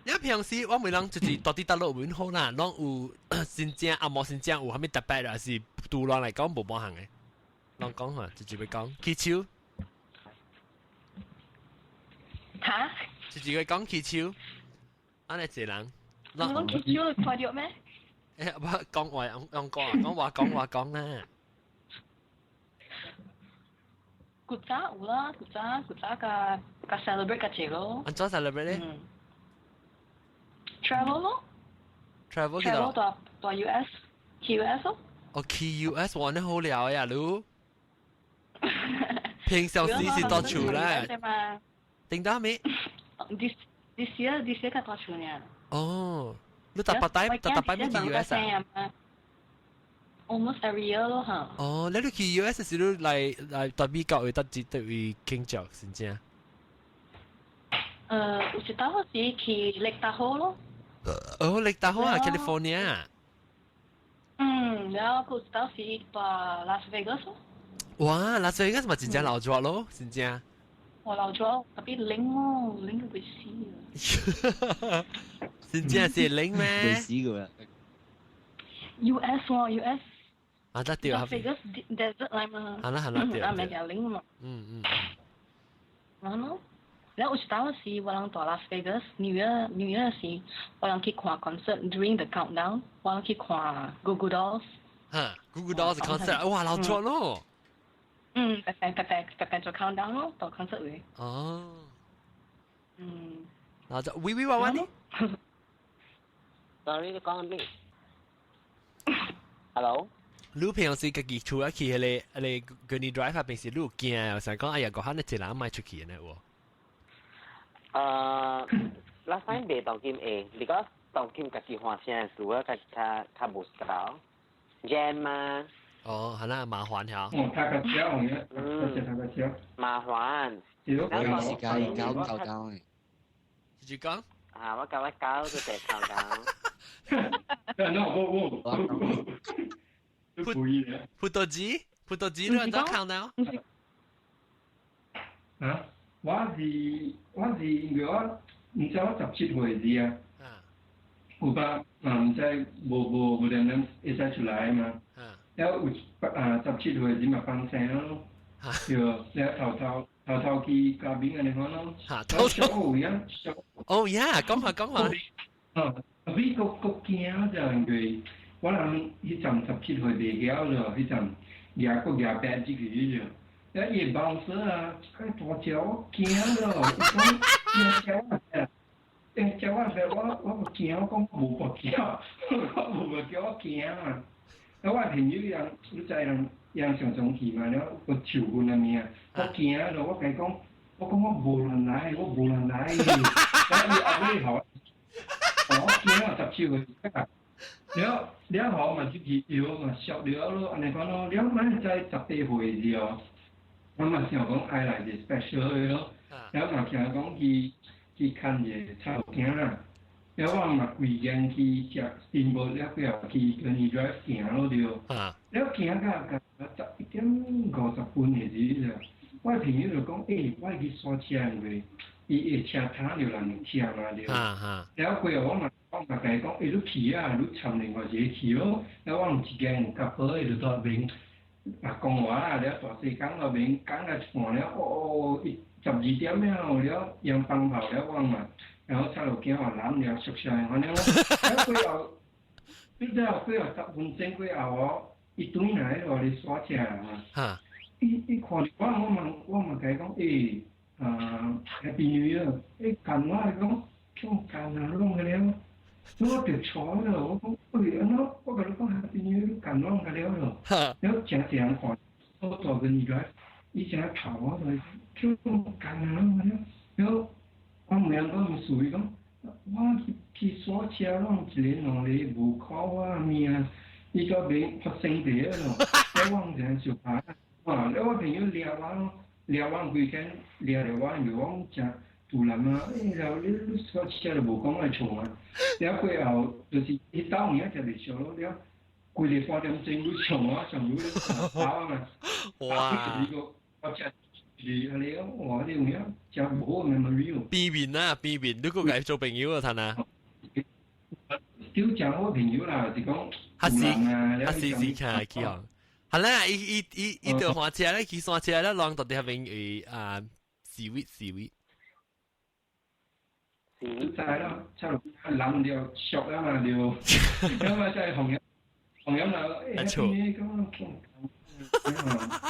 你平時我每人就是到底搭落文好啦，攏有新正啊，無新正有啥物特別，還是對人來講無半項的。攏講下，直接欲講起手。嚇？直接講起手，按呢一人。你講起手你看著咩？欸，我講話用講啊，講話講話講啦。古早有啦，古早古早甲甲 celebrate 較濟咯。按怎 celebrate 咧？ ？travel 咯。 travel 去到到到 US，去 US 咯。哦，去 US 玩得好了呀，你。平常時是到厝啦。定到未？This year this year 較到厝呢。哦，你特別帶特特擺咩去 US 啊？Almost every year 咯嚇。哦，你去 US 時你來來到美國會得只對位傾著先正？有一當時去 Lake Tahoe 咯。哦，Lake Tahoe 啊，California。嗯，然後有一當時到 Las Vegas 咯。哇，Las Vegas 咪真正老咗咯，真正。我老咗，特別冷哦，冷到會死啊！真正是冷咩？會死嘅。 US 喎，US。啊，得對。 Las Vegas desert 嚟嘛。係啦係啦，對。啊，咪就冷嘛。然後，然後有一當時我人到 Las Vegas，New Year，New Year 時，我人去看 concert during the countdown，我人去看 Goo Goo Dolls。嚇，Goo Goo Dolls concert，哇，老咗咯。嗯，白白白白白白做 countdown 咯，到 concert 會。哦。嗯。然後就微微玩玩呢？Sorry，你講咩？Hello。你平常時家己厝啊去彼個彼個 Gurney Drive 啊，平時你有驚啊？想講哎呀，個可能一人賣出去呢喎。last time 袂當今會，你講當今家己換車的事，我較較較無 style jam 嘛。哦，係啦，麻煩嚇。哦，太個車嘅，多謝太個車。麻煩。有時間搞搞搞嘅。繼續講。啊，我教我搞就係搞搞。那我我我。葡萄籽，葡萄籽你怎看呢？啊，我是因為我毋知我17歲時啊，有把嘛毋知無無無點點會使出來嘛，了有啊17歲時嘛放生咯，對，了偷偷偷偷去嘉賓按呢款咯，偷偷有影，哦呀，講下講下，啊，美國國驚就因為我人彼陣17歲袂曉咯，彼陣舉國舉白入去就。啊！伊 bouncer 啊，一個大隻我驚咯，伊講驚我欸，叫我我我驚，我講無跋筊，我無跋筊，我驚啊！啊，我朋友人，你知人人常常去嘛，了個求婚啊物啊，我驚咯，我共伊講，我講我無人來，我無人來。啊，伊後尾吼，我驚啊，17歲，了了後嘛出去搖嘛熟了咯，按呢款咯，了咱在18歲時哦。我嘛想講愛來一個 special 的咯，了嘛聽講去去看一個草囝啦，了我嘛規間去食 steamboat，了過後去 Gurney Drive 行咯對，了行到到11點50分的時陣，我朋友就講，欸，我去煞車因為伊會車攤著人車嘛對，了過後我嘛共伊講，欸，你去啊，你參另外一個去咯，了我有一間較好的就在邊。啊，講話啦，了大細講那邊講到一半了，哦，12點了，了用放炮了，我嘛，然後插落鏡話攬了熟悉，反正了過後，你知後過後10分鐘過後哦，伊轉來落來煞車嘛，伊伊看著我，我嘛我嘛共伊講，欸，啊，Happy New Year，欸，幹我伊講，叫幹啊，攏個了。我就錯了，我講，喂，按怎我共你講 Happy New Year，你幹攏個了咯？了誠濟人看，我大個年來，伊誠頭我就叫幹啊攏個了。了我問我毋是伊講，我去去煞車攏一个兩个無靠我命，伊個邊發生佇個咯。了我毋知影相拍，哇！了我朋友掠我咯，掠我規間掠著我，因為我誠突然啊，欸，了你你煞車就無講愛錯啊。了過後就是彼兜有影食袂熟咯，了規個半點鐘你上我上你跑啊嘛。哇！我食是按呢哇！你有影誠無好 memory 哦。變面啊，變面，你閣共伊做朋友啊，趁啊？對誠好朋友啦，是講較是較是是看去哦。係啦，伊伊伊伊就換車咧，去山車咧，攏到底遐邊會啊，示威示威。你知咯，差落攬著熟啊嘛對，咁啊真係紅音紅音啦，欸，咁樣，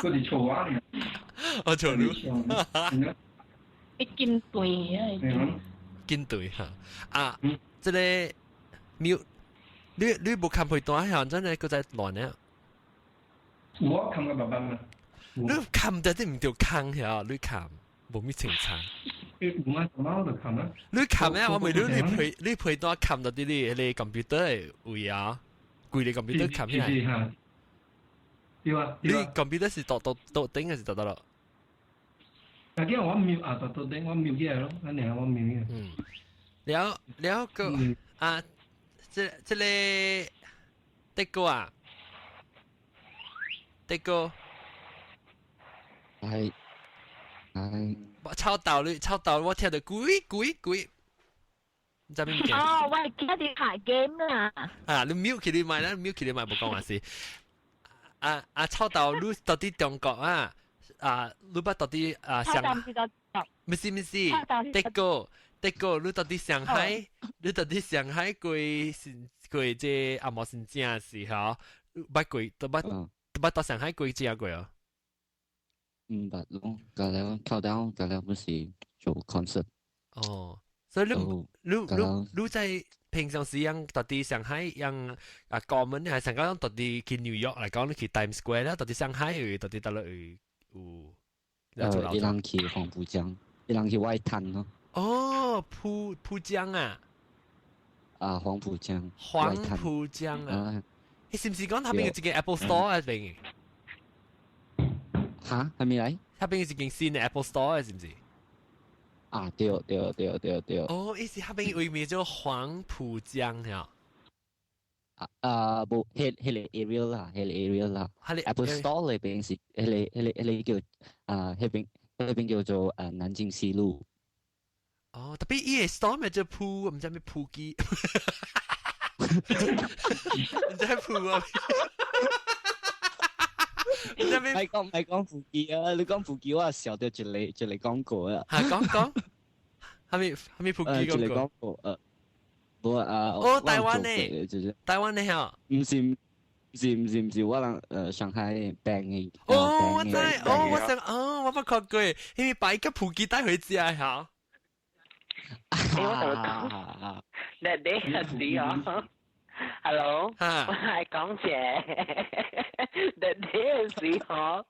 嗰是錯我呢。我錯你。一斤斷啊！緊對嚇。啊，這個 mute，你無冚被單嚇，真係閣再亂咧。我冚個爸爸嘛。你冚就啲唔對坑嚇，你冚無咩清楚。有啊，貓就冚啊。你冚咧，我問你，你被單冚到啲你 computer 的位啊？規个 computer 冚起來。對啊。你 computer 是倒倒倒頂還是倒倒落？啊，叫我瞄啊，倒倒頂，我瞄起來咯，按呢我瞄起來。嗯。了了個啊，這個德哥啊，德哥。係係。超豆你超豆，我聽到鬼鬼鬼，你知咩物件？哦，我係記得下 game 啦。啊，你 mute 起你麥啦，mute 起你麥，無講話事。啊啊，臭豆，你到底中國啊？啊，你捌到底啊上？唔是唔是，德哥德哥，你到底上海？你到底上海過是過這阿毛新正時候，捌過都捌都捌到上海過幾啊過哦？唔捌咯，隔了靠到隔了不是做 concert。哦，所以你在平常時樣到底上海樣啊，國門係上講到底去紐約嚟講，你去 Times Square 啦，到底上海有到底到落有有。伊人去黃浦江，伊人去外灘咯。哦，浦江啊！啊，黃浦江。黃浦江啊！你是唔是講他邊有一間 Apple Store 啊？邊？嚇，係咪嚟？他邊有一間新的 Apple Store 啊？是唔是？啊，對對對對對。哦，伊是彼邊位名叫黃浦江呀。啊啊，無，彼個 area 啦，彼個 area 啦。Apple Store 裏邊是彼個叫啊，彼邊叫做南京西路。哦，特別伊個 store 名叫鋪，毋知咩鋪機，毋知鋪啊。唔係講唔係講副機啊！你講副機，我笑到一個廣告啊！嚇，講講，係咪副機廣告？一個廣告無啊！哦，台灣的，台灣的嚇？唔是唔是唔是唔是，我人上海病的。哦，我知，哦，我想，哦，我捌看過，因為把一個普機帶回家嚇。欸，我同你講，你你係啊？Hello，我係港姐，你你是嗬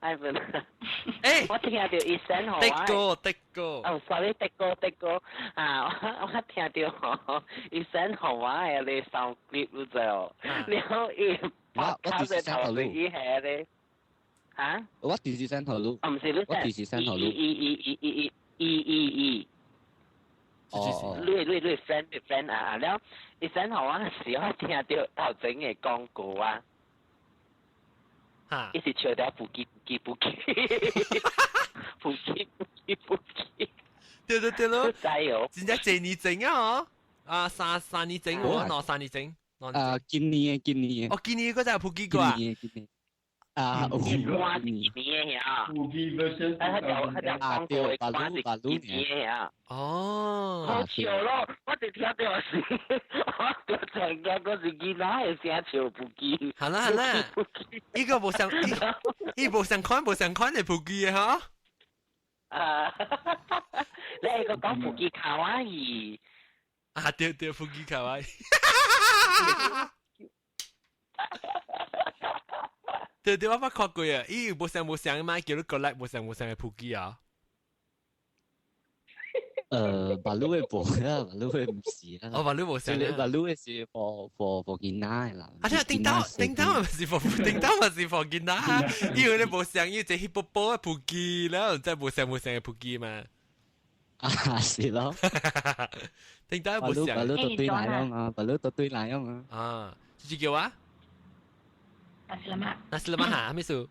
？Ivan，欸，我聽到醫生號的哥的哥，哦，sorry，的哥的哥，啊，我聽到嗬，醫生號我係你收 clip 你知哦，然後伊我我就是頭伊係咧，嚇？我就是三頭路，哦，唔是你，我就是三頭路，伊伊伊伊伊伊伊伊。哦，你 friend 你 friend 啊，了，伊 send 予我時，我聽到頭前的廣告啊，嚇，伊是笑到布機布機布機，布機布機布機，對對對咯，知哦，真正一年前啊，嗬，啊三年前，我兩三年前，啊今年的今年的，哦今年嗰隻普機過啊。今年啊，有歌是今年的啊，普機 version，啊，他就廣告的歌是今年的啊。哦，好笑咯！我就聽到是，我就聽見嗰是囡仔的聲笑普機。好啦好啦，呢個無相，伊無相款無相款的普機的哈。啊，你係個講普機卡哇伊。啊對對，普機卡哇伊。對對，我捌看過啊！伊無相無相嘛，叫你過來無相無相的普機啊。馬路的無啦，馬路的毋是啦。哦，馬路無相。馬路的是 for 囡仔的啦。啊，聽頂到頂到嘛是 for 頂到嘛是 for 囡仔，因為你無相，伊這彼寶寶的普機，然後再無相無相的普機嘛。啊，是咯。頂到無相。馬路都對來啊嘛，馬路都對來啊嘛。啊，這叫啊？ Nasi lemak。 Nasi lemak 嚇，咩事？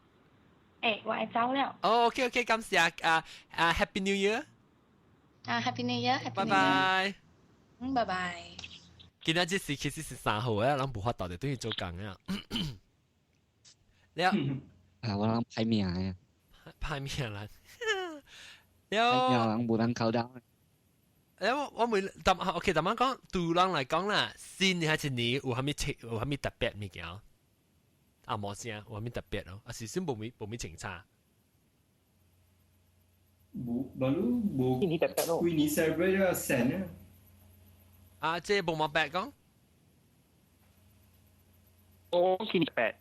欸，我愛走了。哦，OK OK，感謝啊啊，Happy New Year！啊，Happy New Year！拜拜。嗯，拜拜。今仔這時其實是3號啊，人無法度就等於做工啊。了。啊，我人歹命啊。歹命啦。了。歹命人無人靠到。我每但 OK，但我講對人來講啦，新年還一年有啥物特有啥物特別物件？啊，無啥，有啥物特別咯？啊，是先無物無物清楚。無，無無。今年特別咯。幾年 celebrate 啊，成啊。啊，這無毛白講。我今年特別，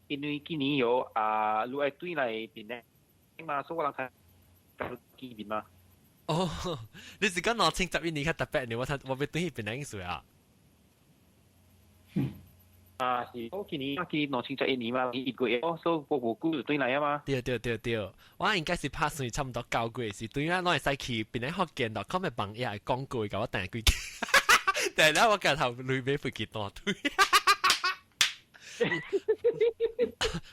因為今年有啊，你愛對來邊咧嘛，所以我人睇見面嘛。哦，你是講2011年較特別，你我睇我欲對去檳城意思啊？啊，是，我今年2011年嘛，一個月，所以我無久就對來啊嘛。對對對對，我應該是拍算差唔多9個月時，對啊，攏會使去檳城福建 .com 的網頁廣告，共我訂幾但係咧，我個頭鐳買飛機單對。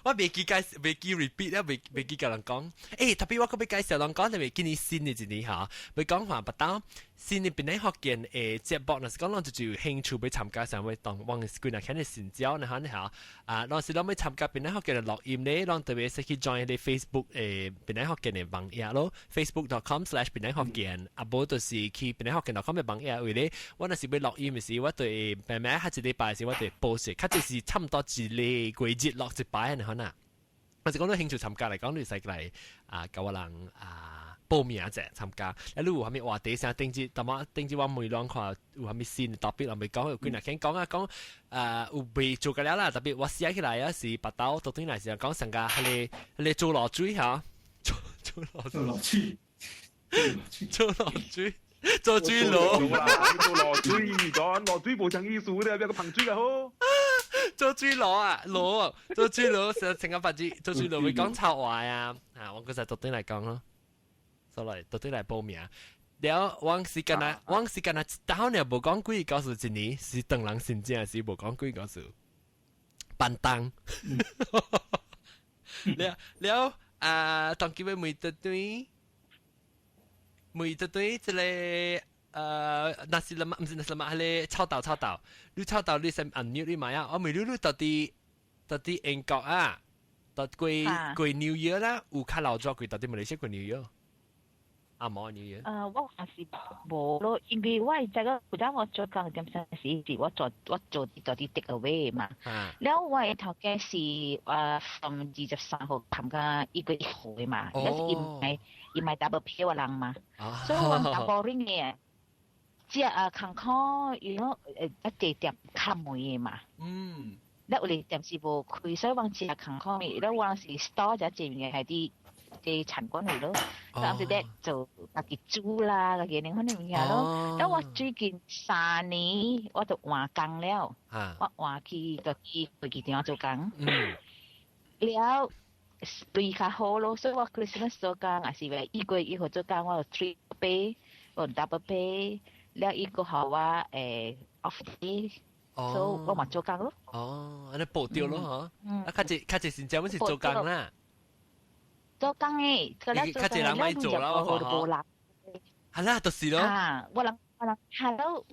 我袂記介紹，袂記 repeat 了，袂記共人講。特別我閣欲介紹人講，特別今年新的一年嚇，欲講話不當新的檳城福建的節目，若是講咱就有興趣欲參加，啥物當往幾若肯定成交，然後呢嚇，啊，若是咱欲參加檳城福建的錄音咧，咱特別是去 join 個 Facebook 檳城福建的網頁咯，facebook.com/檳城福建，啊，無就是去檳城福建 .com 的網頁位咧，我若是欲錄音的時，我對慢慢下一禮拜時，我對 post，較濟是差唔多一個月錄一擺呢，可能。我是講你興趣參加來講，你使來啊，共我人啊報名者參加。啊，你有啥物話題啥？頂日，淡仔頂日我問攏看有啥物新的特別，人未講，有幾若肯講啊講，有未做過了啦。特別我寫起來啊是腹兜，到底來是講上個彼個彼個做落水嚇，做做落水，做落水，做水螺，做落水，講落水無像意思咧，邊個捧水嘅好？做水螺啊，螺做水螺，成成個白字做水螺會講臭話啊！啊，我嗰陣到底來講咯，所以到底來報名。了，我是干那，我是干那一刀呢，無講幾個故事一年是當人真正是無講幾個故事，板凳。了了啊，當今欲問一對，問一對這個。Nasi lemak 毋是 nasi lemak，彼个臭豆臭豆，你臭豆你先按鈕你買啊！我問你你到底英國啊，到過過 New Year 啦，有較老早過到底馬來西亞過 New Year？啊無 New Year？我也是無咯，因為我會知個，古早我做工點陣時是我做啲 take away 嘛。了我的頭家是從23號談到1月1號的嘛，而是伊毋係 double pay 我人嘛，所以我 boring 的。只啊，坎坷，如果一地店較門的嘛。你有啲店是無開，所以講食坎坷的，你我是 store 只前面係啲餐館嚟咯。當時咧做家己煮啦，家己兩款物件咯。但我最近3年我就換工了，我換去就去飛機場做工。了對較好咯，所以我 Christmas 做工，還是話1月1號做工，我有 three pay，我 double pay。了伊個予我off day，所以我嘛做工咯。哦，按呢報掉咯嗬。啊，較濟較濟先正，阮是做工啦。做工的，較濟人莫做啦，我看。係啦，就是咯。啊，我人係咯，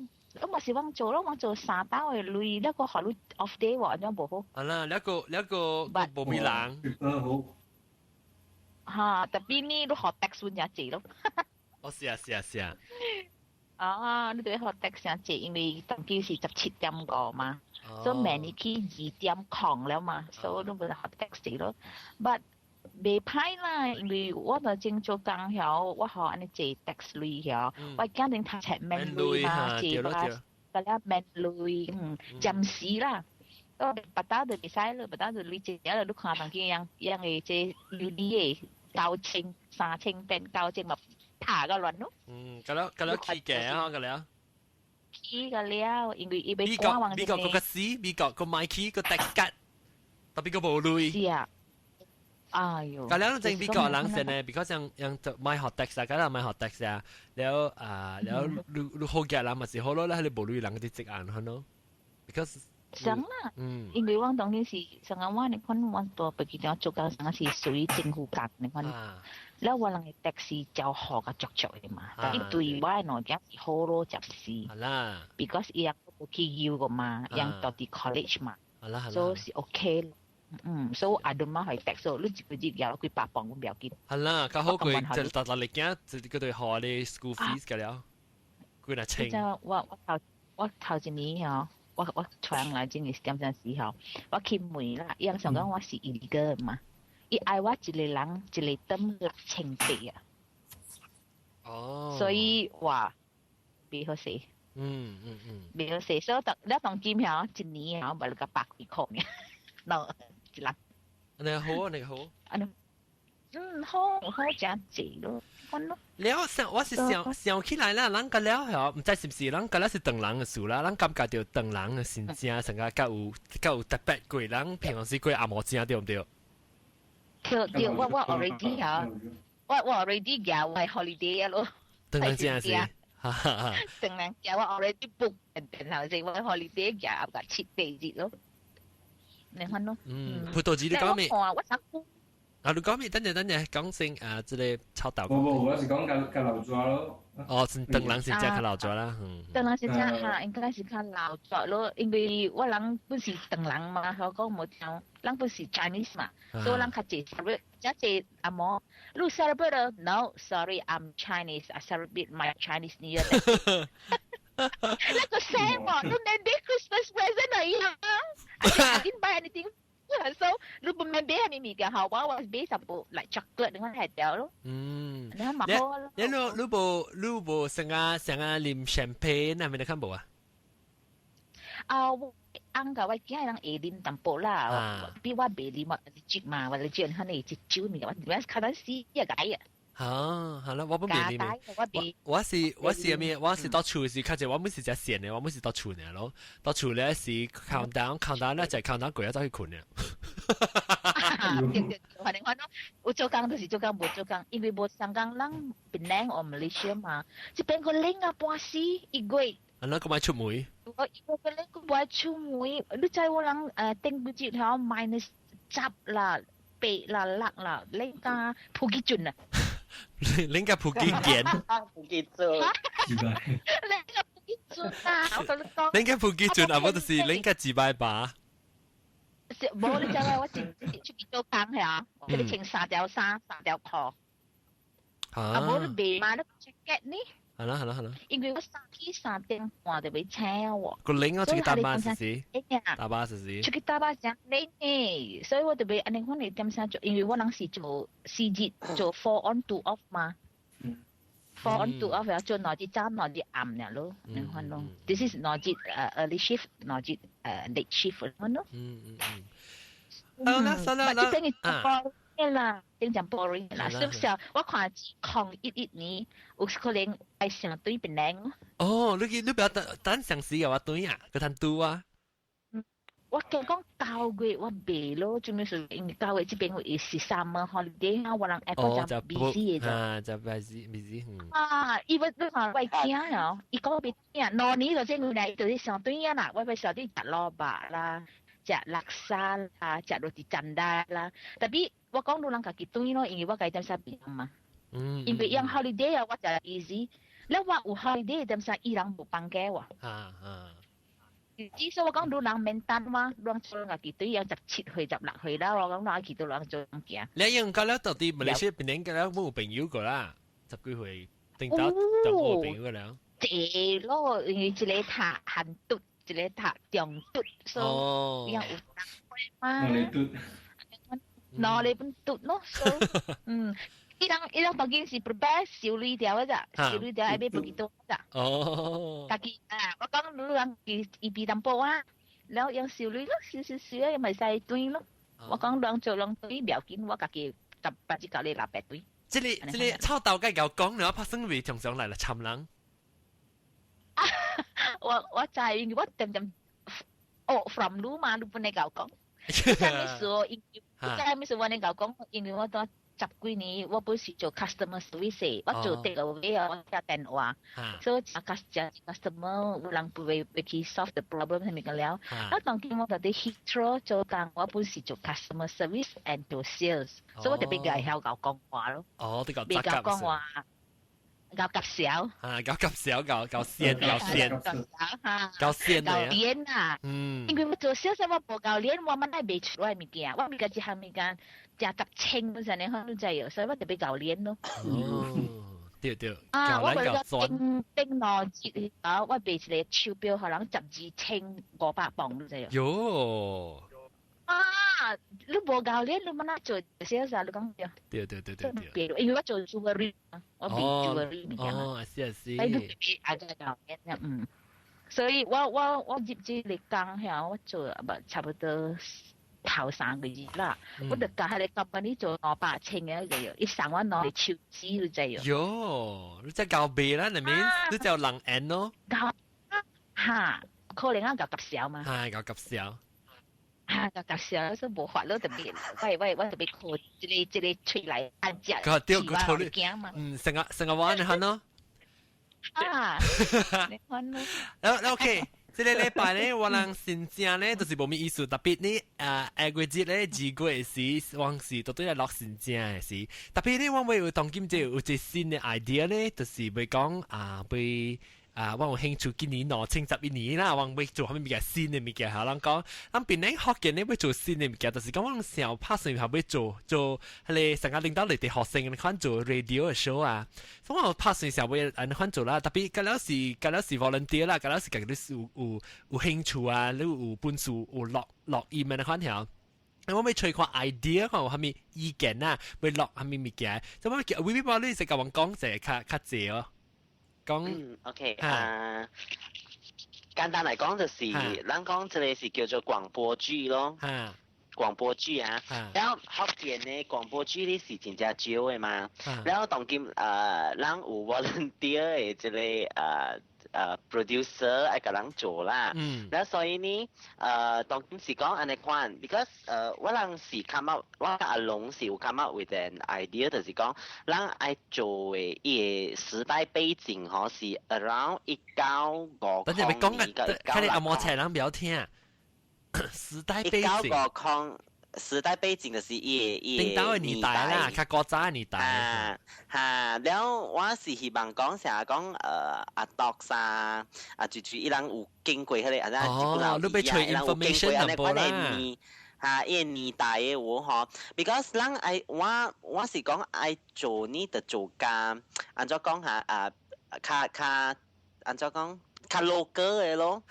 我嘛是往做咯，往做三包的鐳，那個予你 off day 喎，按怎無好？係啦，兩個無咩人。好。嚇，特別呢，你學 tax 算也濟咯。哦，是啊，是啊，是啊。啊，你對學 tax 誠濟，因為當今是17.5嘛，所以明年去2.0了嘛，所以你咪學 tax 濟咯。But 袂歹啦，因為我就正做工曉，我學按呢濟 tax 鐳曉，我驚定讀冊免鐳嘛，濟嘛，個了免鐳，暫時啦。我腹兜就袂使咯，腹兜就鐳濟了，你看當今樣樣的這有理的9000、3000變9000嘛。爬個亂咯。嗯，咁了咁了起價啊，咁了。起個了，因為伊欲美國美國個死，美國個買起個 tax cut，特別個無鐳。是啊。哎喲。咁了正美國人先呢，比較像像就買學 tax 啊，咁啦買學 tax 啊，了啊了你你好嘅人嘛是好咯，咧你無鐳人啲積案可能，because 上啦，因為我當時是上個我你看我大北京做工上個是屬於政府工，你看，了我人的 tax 交好個足足的嘛，但係對我的來講是好咯，就是啦，because 伊人無去要個嘛，人到佇 college 嘛，所以是 OK，所以阿都嘛係 tax，你一個月繳幾百磅，我不要緊。係啦，較好佢就特特嚟驚，就佢對學你 school fees 個了，幾若千。我頭一年吼。我傳來真係點陣時候，我去問啦，伊人想講我是 illegal 嘛，伊愛我一個人一個頓6800啊。哦。所以話袂好勢。袂好勢，所以當你當今曉一年啊，無你個百幾箍爾，喏，一人。你好，你好。啊，嗯，好好誠濟咯，阮咯。了想我是想想起來啦，咱個了嗬，毋知是毋是咱個了是唐人的事啦，咱感覺著唐人的先正，成個較有特別過，咱平常時過紅毛正對毋對？對對，我 already 嚇，我 already 夾我 holiday 啊咯。唐人正是，哈哈哈。唐人正我 already book，然後就我 holiday 夾個七八日咯。你看咯。嗯，葡萄子你講咩？我想。啊！你講咩？等陣等陣，講先啊！這個臭豆。無無，我是講較較老抓咯。哦，是唐人是正較老抓啦，嗯。唐人是正哈，應該是較老抓咯，因為我人本是唐人嘛，我講無聽，人本是 Chinese 嘛，所以人較濟 celebrate，真濟阿毛，你 celebrate No，sorry，I'm Chinese，I celebrate my Chinese New Year。那個 same 喎，你連 Christmas present 而已啊，I didn't buy anything。So 你不免買啥物物件，好，我買一部 like chocolate，你看係掉咯。嗯，你嘛好咯。你無成啊成啊啉 champagne 係咪你看無啊？啊，我翁甲我囝人會啉淡薄啦，比我袂啉，我是嘛，我是可能一酒物件，我點解較咱死一個啊？好，好啦，我本袂啉。我是咩？我是到厝時較濟，我本是食鹹的，我本是到厝呢咯。到厝咧是 countdown countdown 咧就 countdown 過咗走去睏了。對對，反正反正有做工就是做工，無做工，因為無上工，咱檳城或馬來西亞嘛，這邊個冷啊半死一月。啊，咱閣愛出門。我一個個冷閣愛出門，你知我人頂幾日頭 minus 10啦、8啦、6啦，冷甲普吉準啊！冷甲普吉健。普吉準。冷甲普吉準啊！我同你講。冷甲普吉準啊！我就是冷甲自擺吧。是無你知影，我是出去做工係啊，我你穿三條衫、三條褲。啊，無你袂嘛？你 jacket 呢？係啦係啦係啦。因為我3起3點半就欲醒喎。個冷啊，出去搭巴士是？搭巴士是？出去搭巴士真冷呢，所以我特別按呢款嚟點啥做，因為我人是做四日做 four on two off 嘛。four on two off 做2日早，2日暗爾咯，你看咯。This is 2日early shift，2日late shift 咯。好啦，好啦，啦。這邊係啦，真正 boring 啦。是不是？我看2011年有可能愛上對檳城。哦，你去你不要等等上時嘅話對啊，佢趁拄啊。我驚講9月我袂咯，主要是因為9月這邊有是 summer holiday 啊，我人 airport 就 busy 嘅啫。啊，就 busy busy。啊，伊要你看我驚哦，伊講袂聽，2年就這樣來，伊就是上對啊啦，我欲上對食蘿蔔啦，食叻沙啦，食 roti canai 啦，特別我講你人家己對咯，因為我家己點啥變嘛。因為用 holiday 啊，我就 easy。你我有 holiday 點啥，伊人無放假喎。啊啊。至少我講你人免等我，人做家己對，17歲、16歲啦，我講我去到人做行。你用過了到底馬來西亞檳城個了冇朋友過啦，十幾歲頂到當冇朋友過了。濟咯，因為一個讀韓讀，一個讀中讀，所以有當嘛。兩個本讀咯，所以伊人當今是 prepare 收鐳條嘅咋，收鐳條愛買不幾多咋。哦。家己啊，我講你人伊備淡薄啊，然後用收鐳咯，收收收啊，又咪使對咯。我講人做人對，不要緊，我家己18只教你600對。這個臭豆該夠講，你拍算未常常來來參人。我知，因為我點點哦，from 你嘛，你本來夠講。啥物事？因為啥物事我能夠講，因為我當十幾年，我本是做 customer service，我做這個位啊，我聽電話，所以 customer 有人不會去 solve the problem 係咪個了？我當今我在 Heathrow 做工，我本是做 customer service and 做 sales，所以我特別會曉𠢕講話咯。哦，你袂𠢕講話。𠢕夾小啊，𠢕夾小，𠢕𠢕線，𠢕線，𠢕線𠢕練啊！因為我做銷售，我無𠢕練，我蠻愛賣出來物件，我物件這項物件成10千本身你可能知哦，所以我特別𠢕練咯。哦，對對。啊，我為咗頂頂2日啊，我賣一個手錶，予人12,500磅，你知哦。喲。啊，你無教練，你乜做 sales 啊？你講對？對對對對對。因為我做 jewelry，我賣 jewelry 物件。哦，是是。你別愛教練，嗯。所以我入這個工遐，我做不差不多頭3個月啦。我就共彼个 company 做200千嘅一個月，伊送我兩個手指你知喲。喲，你真夠賣啦，你面你就人緣咯。夠哈，可能啊夠夾笑嘛。係夠夾笑。啊，夠夾笑，所以無法咯，特別，喂喂，我特別靠這個喙來按食，對，個頭驚嘛。嗯，成個成個玩你看咯。啊，你看咯。OK，這個禮拜咧，我人新正咧，就是無咩意思。特別呢，下個節咧，2月時，往時都對來落新正的時。特別咧，我會有當今這有一個新的 idea 咧，就是會講啊，會啊，我有興趣今年2011年啦，我會做啥物物件新的物件，嚇人講，咱檳城福建咧欲做新的物件，就是講我想拍算下欲做做彼個上個領導內地學生款做 radio 的 show 啊，所以我拍算想欲按呢款做啦，特別佮了是 volunteer 啦，佮了是家己有興趣啊，你有本事有錄錄音的款條。我欲揣看 idea 看有啥物意見啊，欲錄啥物物件，所以我叫微微包你是共我講者較較濟哦。講嗯，OK 啊，簡單嚟講就是，咱講這個是叫做廣播劇咯。廣播劇啊，然後福建的廣播劇呢是真正少的嘛。然後當今咱有 volunteer 的這個producer 愛共人做啦。然後所以呢，當今是講按呢款，because 我人是 come up，我佮阿龍是有 come up with an idea，就是講，咱愛做的伊個時代背景吼是 around 1950 等陣咪講緊，看你阿摩菜人不要聽。時代背景。一九五空時代背景就是伊個頂頭的年代啦，較古早的年代。啊，哈，了我是希望講成日講阿獨沙，啊，就伊人有經過彼個啊，哦，你欲揣 information 淡薄啦。哈，伊個年代的話吼，because 咱愛我是講愛做呢，就做較按怎講下啊，較較按怎講較 local 的咯。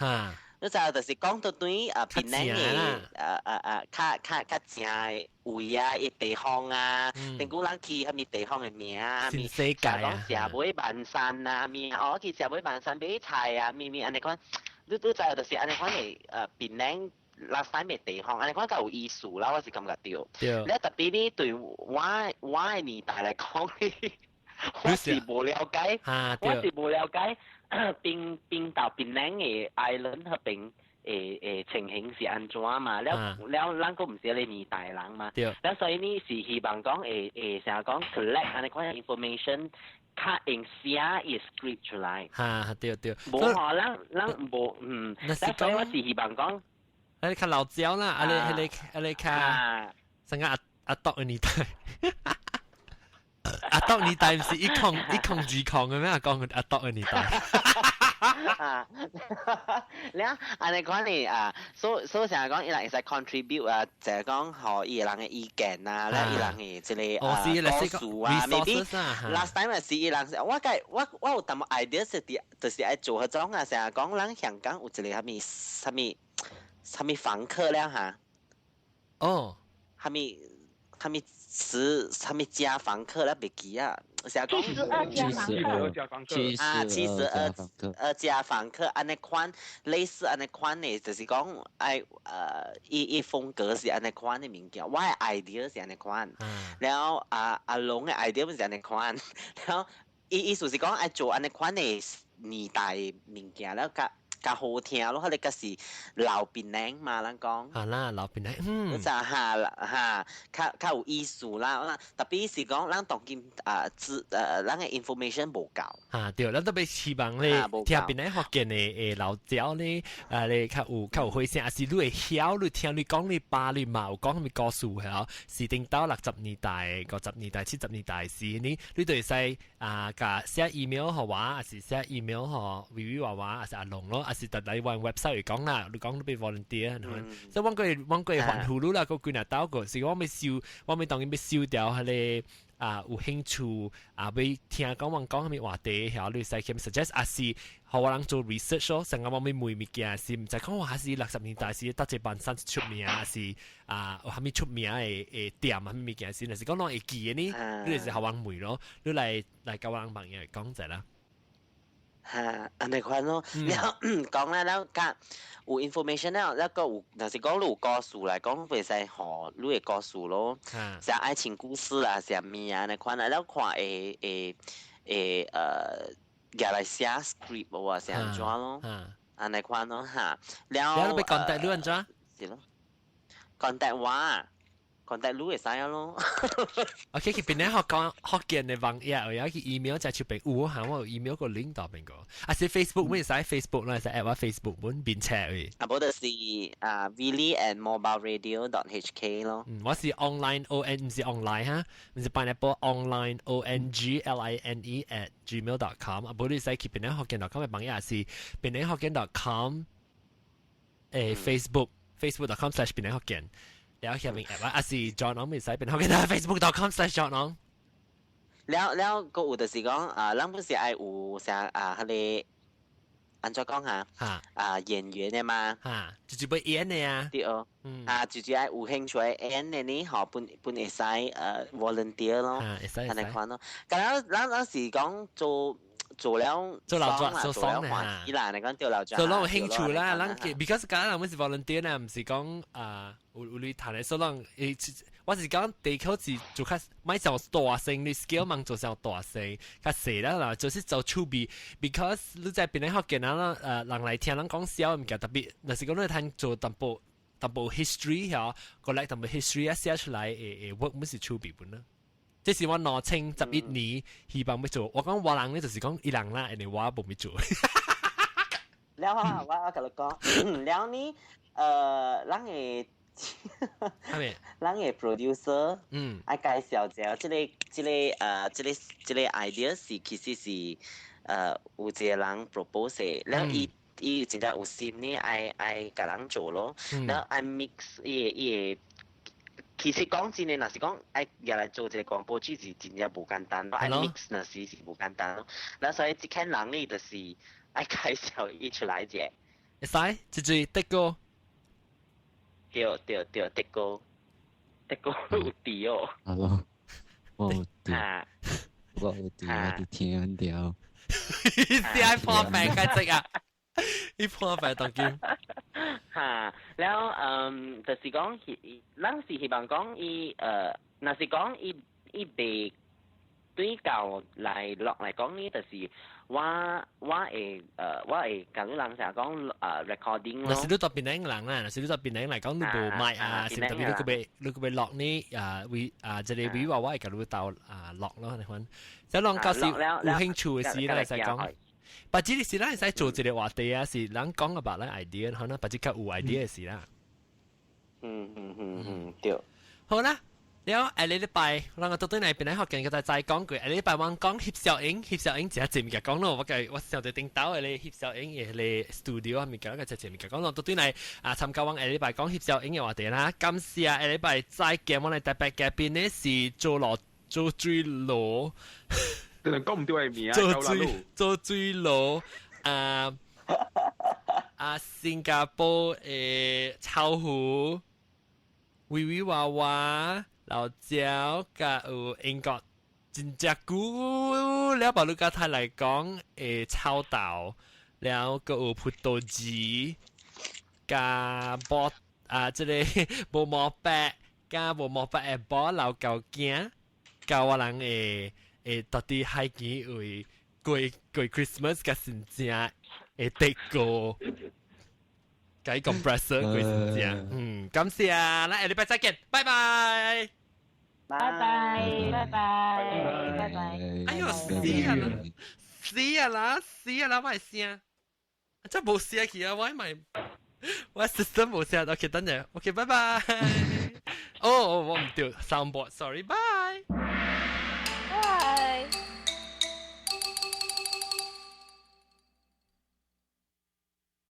你知就是講到對啊，檳城的啊啊啊，較較較正的位啊，伊地方啊，頂久人去啥物地方的名啊，新世界啊，講社尾萬山啊，物哦去社尾萬山買菜啊，物物按呢款，你你知就是按呢款的檳城 last time 的地方，按呢款較有意思啦，我是感覺著。對。你特別呢對我的年代來講，我是無了解，我是無了解。檳檳島檳城的 island 彼邊的情形是按怎嘛？了了，咱閣毋是彼个年代人嘛。了所以呢是希望講會會成日講 collect 按呢款 information，較用寫伊 script 出來。哈，對對。無吼，咱咱無嗯，所以我是希望講，啊，你較老招啦，啊你彼個啊你較，成個阿阿獨的年代。阿獨年代毋是一空一空二空的咩？講阿獨的年代。啊，了按呢款呢啊，所以成日講伊人會使 contribute 啊，就係講予伊人的意見啊，了伊人的這個啊故事啊，maybe last time 是伊人，我計我有淡薄 idea 是佇，就是愛做彼種啊，成日講咱香港有一個啥物啥物啥物房客了哈。哦。啥物啥物十啥物家房客了，袂記啊。成日講 72家房客，啊，72家房客，按呢款類似按呢款的，就是講愛伊伊風格是按呢款的物件，我的 idea 是按呢款，然後啊阿龍的 idea 是按呢款，然後伊意思是講愛做按呢款的年代物件，了較較好聽咯，彼個是老檳城嘛，咱講。啊啦，老檳城，嗯。就哈哈，較較有意思啦。特別是講，咱當今啊資咱的 information 無夠。啊對，咱特別希望咧，聽檳城福建的誒老招咧，啊咧較有較有回聲，抑是你會曉，你聽你講你爸你媽有講啥物故事係是頂到60年代、50年代、70年代時，你你就會使啊，共寫 email 予我，抑是寫 email 予微微娃娃，抑是阿龍咯，抑是特來阮 website 會講啦，你講你欲 volunteer，所以阮閣會阮閣會反覆你啦，閣幾若兜個，是我欲收，我欲當然欲收掉彼個啊有興趣啊，欲聽講阮講啥物話題，曉你使去 suggest，抑是予我人做 research 咯，成個我欲問物件是毋知講話是60年代時佗一個板山出名，抑是啊有啥物出名的店啊，啥物物件是，若是講攏會記的呢，你就是予阮問咯，你來來共我人網頁講者啦。哈，按呢款咯，了講咧，了佮有 information 了，了閣有，若是講你有故事來講，會使予你的故事咯，像愛情故事啦，啥物啊，按呢款啊，了看會會會舉來寫 script 無啊，是按怎咯，按呢款咯哈，了了欲 contact 你按怎？是咯，contact 我。contact 你會使咯。 OK，去檳城學講福建的網頁，有去 email 就出邊有嚇，我有 email 個 link 到邊個，啊是 Facebook 會使 Facebook 啦，使 add 我 Facebook 本變車位。啊，無就是啊，willie@mobileradio.hk 咯。嗯，我是 online o n 毋是 online 哈，毋是 pineapple onlineongline@gmail.com，啊，無你使去檳城福建 .com 的網頁是檳城福建 .com，Facebook facebook.com/檳城福建。了下面 add 啊，是 John Ong 會使檳城福建 facebook.com/John Ong。了了，閣有就是講啊，咱不是愛有啥啊，彼个按怎講哈？啊，演員的嘛。哈，就是欲演的啊。對哦。啊，就是愛有興趣演的呢，吼，本本會使volunteer 咯。會使。按呢款咯。咁樣咱咱是講做。做了做老做做爽啦，啦，你講做老做攏有興趣啦，咱 because 講人們是 volunteer 啦，毋是講啊有有你談的，所以人我是講地球是做較莫上大聲，你 scale 茫做上大聲，較細啦啦，就是做趣味，because 你在檳城福建啊，人來聽人講笑物件，特別若是講你通做淡薄淡薄 history 嚇，過來淡薄 history 啊寫出來會會 work 毋是趣味本啦。這是我2011年希望欲做，我講我人咧就是講伊人啦，因為我無欲做。了啊，我共你講，了呢，咱的咱的 producer，愛介紹一下，這個 idea 是其實是有一個人 propose 的，了伊伊真正有心呢，愛愛共人做咯，了愛 mix 伊的伊的。其實講真的，若是講愛入來做一個廣播劇是真正無簡單，愛 mix 若是是無簡單咯。那所以這款人呢，就是愛介紹伊出來者。會使，這是德哥。對對對，德哥，德哥有佇哦。 Hello，我有佇，我有佇，我佇聽著。是愛破病繼續啊！伊破病當今。哈，了嗯，就是講，咱是希望講伊若是講伊伊袂對到來落來講呢，就是我我會我會共你人成講recording 咯。若是你佇檳城人啦，若是你佇檳城來講，你無麥啊，是特別你閣欲你閣欲錄呢啊，為啊這個位話我會共你鬥啊錄咯，你看。這攏到時有興趣的時咧，使講。但這個是咱會使做一個話題啊，是咱講個別人 idea，可能別只較有 idea 的事啦。嗯嗯嗯嗯，對。好啦，了下禮拜，咱個到對來檳城福建，閣再再講過。下禮拜我講翕小影，翕小影真濟物件講咯。我個我上一頂頭的咧翕小影的咧 studio 物件，個真濟物件講咯。到對來啊，參加我下禮拜講翕小影的話題啦。感謝下禮拜再見，我來特別嘉賓呢是做羅做水螺。你講毋對的名啊，做水做水螺啊啊！新加坡的臭魚、維維娃娃、老椒，佮有英國真正久了，把你甲他來講的臭豆，了閣有葡萄籽，佮無啊，這個無毛白，佮無毛白的寶老狗囝，佮我人的。會到佇海墘位過過 Christmas 佮真正會得過，改 compressor 過真正，嗯，感謝啊，咱下禮拜再見，拜拜，拜拜，拜拜，拜拜。哎喲，死啊啦，死啊啦，死啊啦，我聲，真無聲去啊，我咪，我 system 無聲，OK，等陣，OK，拜拜。哦，我毋對，soundboard，sorry，bye。